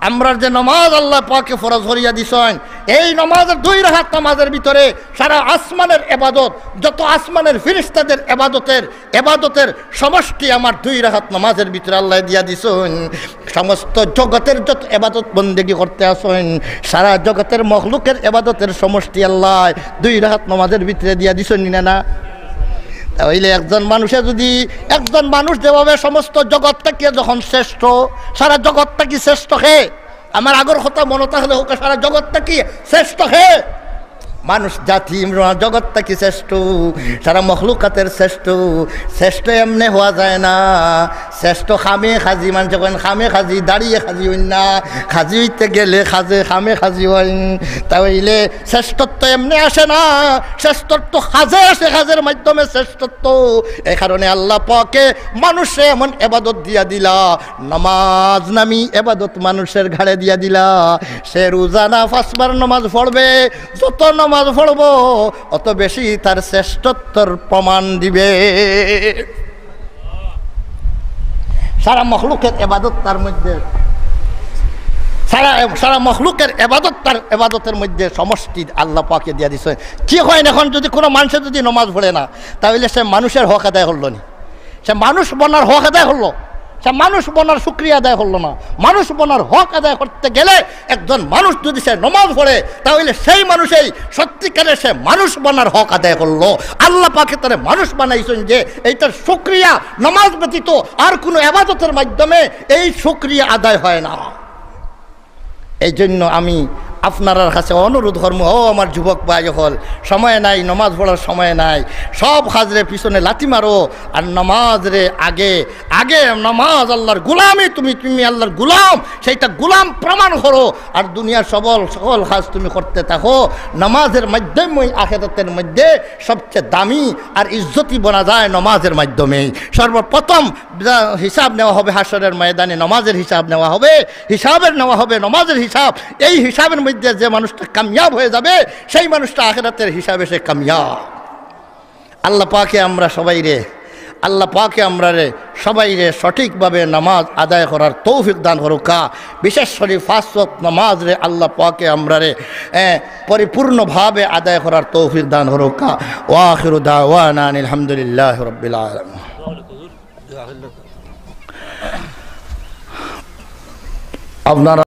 আমরার যে নমাজ আল্লাহ পাকে ফরজ করিয়া দিছইন, এই নমাজের, দুই রাকাত নামাজের ভিতরে সারা আসমানের এবাদত, যত আসমানের ফিরিস্তাদের এবাদতের, এবাদতের সমষ্টি আমার দুই রাকাত নমাজের ভিতরে আল্লাহ দিয়া দিছইন। সমস্ত জগতের যত এবাদত বন্দেগি করতে আছইন, সারা জগতের মখলুকের এবাদতের সমষ্টি আল্লাহ দুই রাকাত নমাজের ভিতরে দিয়া দিছইন নি না, না? তাইলে একজন মানুষে যদি, একজন মানুষ যেভাবে সমস্ত জগৎ থাকিয়া যখন শ্রেষ্ঠ, সারা জগৎ থাকি শ্রেষ্ঠ কে? আমার আগর কথা মনো থাকলে কউক্কা, সারা জগৎ থাকি শ্রেষ্ঠ কে? মানুষ জাতি, জগৎ থাকি শ্রেষ্ঠ, সারা মখলুকাতের শ্রেষ্ঠ। শ্রেষ্ঠ এমনে হওয়া যায় না, শ্রেষ্ঠ কামে কাজে। মানষে কইন কামে কাজে, দাড়িয়ে কাজে অইন না, কাজে অইতে গেলে কাজে, কামে কাজে অইন। তা অইলে শ্রেষ্ঠত্ব এমনে আসে না, শ্রেষ্ঠত্ব কাজে আসে, কাজের মাধ্যমে শ্রেষ্ঠত্ব। এই কারণে আল্লাহ পাকে মানুষরে এমন এবাদত দিয়া দিলা, নামাজ নামি এবাদত মানুষের ঘাড়ে দিয়া দিলা। সে রোজানা পাঁচবার নামাজ পড়বে, যত নামাজ পড়বো, অত বেশি তার শ্রেষ্ঠত্বর প্রমাণ দিবে। সারা মখলুকের এবাদত তার মধ্যে, সারা, সারা মখলুকের এবাদত তার এবাদতের মধ্যে সমষ্টি আল্লাহ পাকে দিয়া দিছে। কি হয়, এখন যদি কোনো মানুষে যদি নামাজ পড়ে না, তাহলে সে মানুষের হক আদায় করলো নি, সে মানুষ বনার হক আদায় করলো, সে মানুষ বনার শুকরিয়া আদায় করলো না। মানুষ বনার হক আদায় করতে গেলে একজন মানুষ যদি সে নামাজ পড়ে, তাহলে সেই মানুষেই সত্যিকারে সে মানুষ বনার হক আদায় করলো। আল্লাহ পাকে তারে মানুষ বানাইছেন যে এইটার শুকরিয়া, নামাজ ব্যতীত আর কোনো এবাদতের মাধ্যমে এই শুকরিয়া আদায় হয় না। এই জন্য আমি আপনারার কাছে অনুরোধ করমু, ও আমার যুবক ভাই অকল, সময় নাই, নামাজ পড়ার সময় নাই, সব কাজরে পিছনে লাথি মারো, আর নামাজরে আগে, আগে নামাজ। আল্লাহর গোলামি, তুমি, তুমি আল্লাহর গোলাম, সেইটা গোলাম প্রমাণ করো। আর দুনিয়ার সবল সকল কাজ তুমি করতে থাকো, নামাজের মাধ্যমে আখেরাতের মধ্যে সবচেয়ে দামি আর ইজ্জতি বনা যায় নামাজের মাধ্যমেই। সর্বপ্রথম যা হিসাব নেওয়া হবে হাশরের ময়দানে, নামাজের হিসাব নেওয়া হবে, হিসাবের নেওয়া হবে নামাজের হিসাব। এই হিসাবের মধ্যে যে মানুষটা কামিয়াব হয়ে যাবে, সেই মানুষটা আখেরাতের হিসাবে সে কামিয়াব। আল্লাহ পাকে আমরা সবাইরে, আল্লাহ পাকে আমরারে সবাইরে সঠিকভাবে নামাজ আদায় করার তৌফিক দান করুক্কা। বিশেষ করে পাঁচ ওয়াক্ত নামাজরে আল্লাহ পাকে আমরারে, এ, পরিপূর্ণভাবে আদায় করার তৌফিক দান করুক্কা। ওয়া আখিরু দাওয়ানা আনিল হামদুলিল্লাহি রাব্বিল আলামিন। আপনারা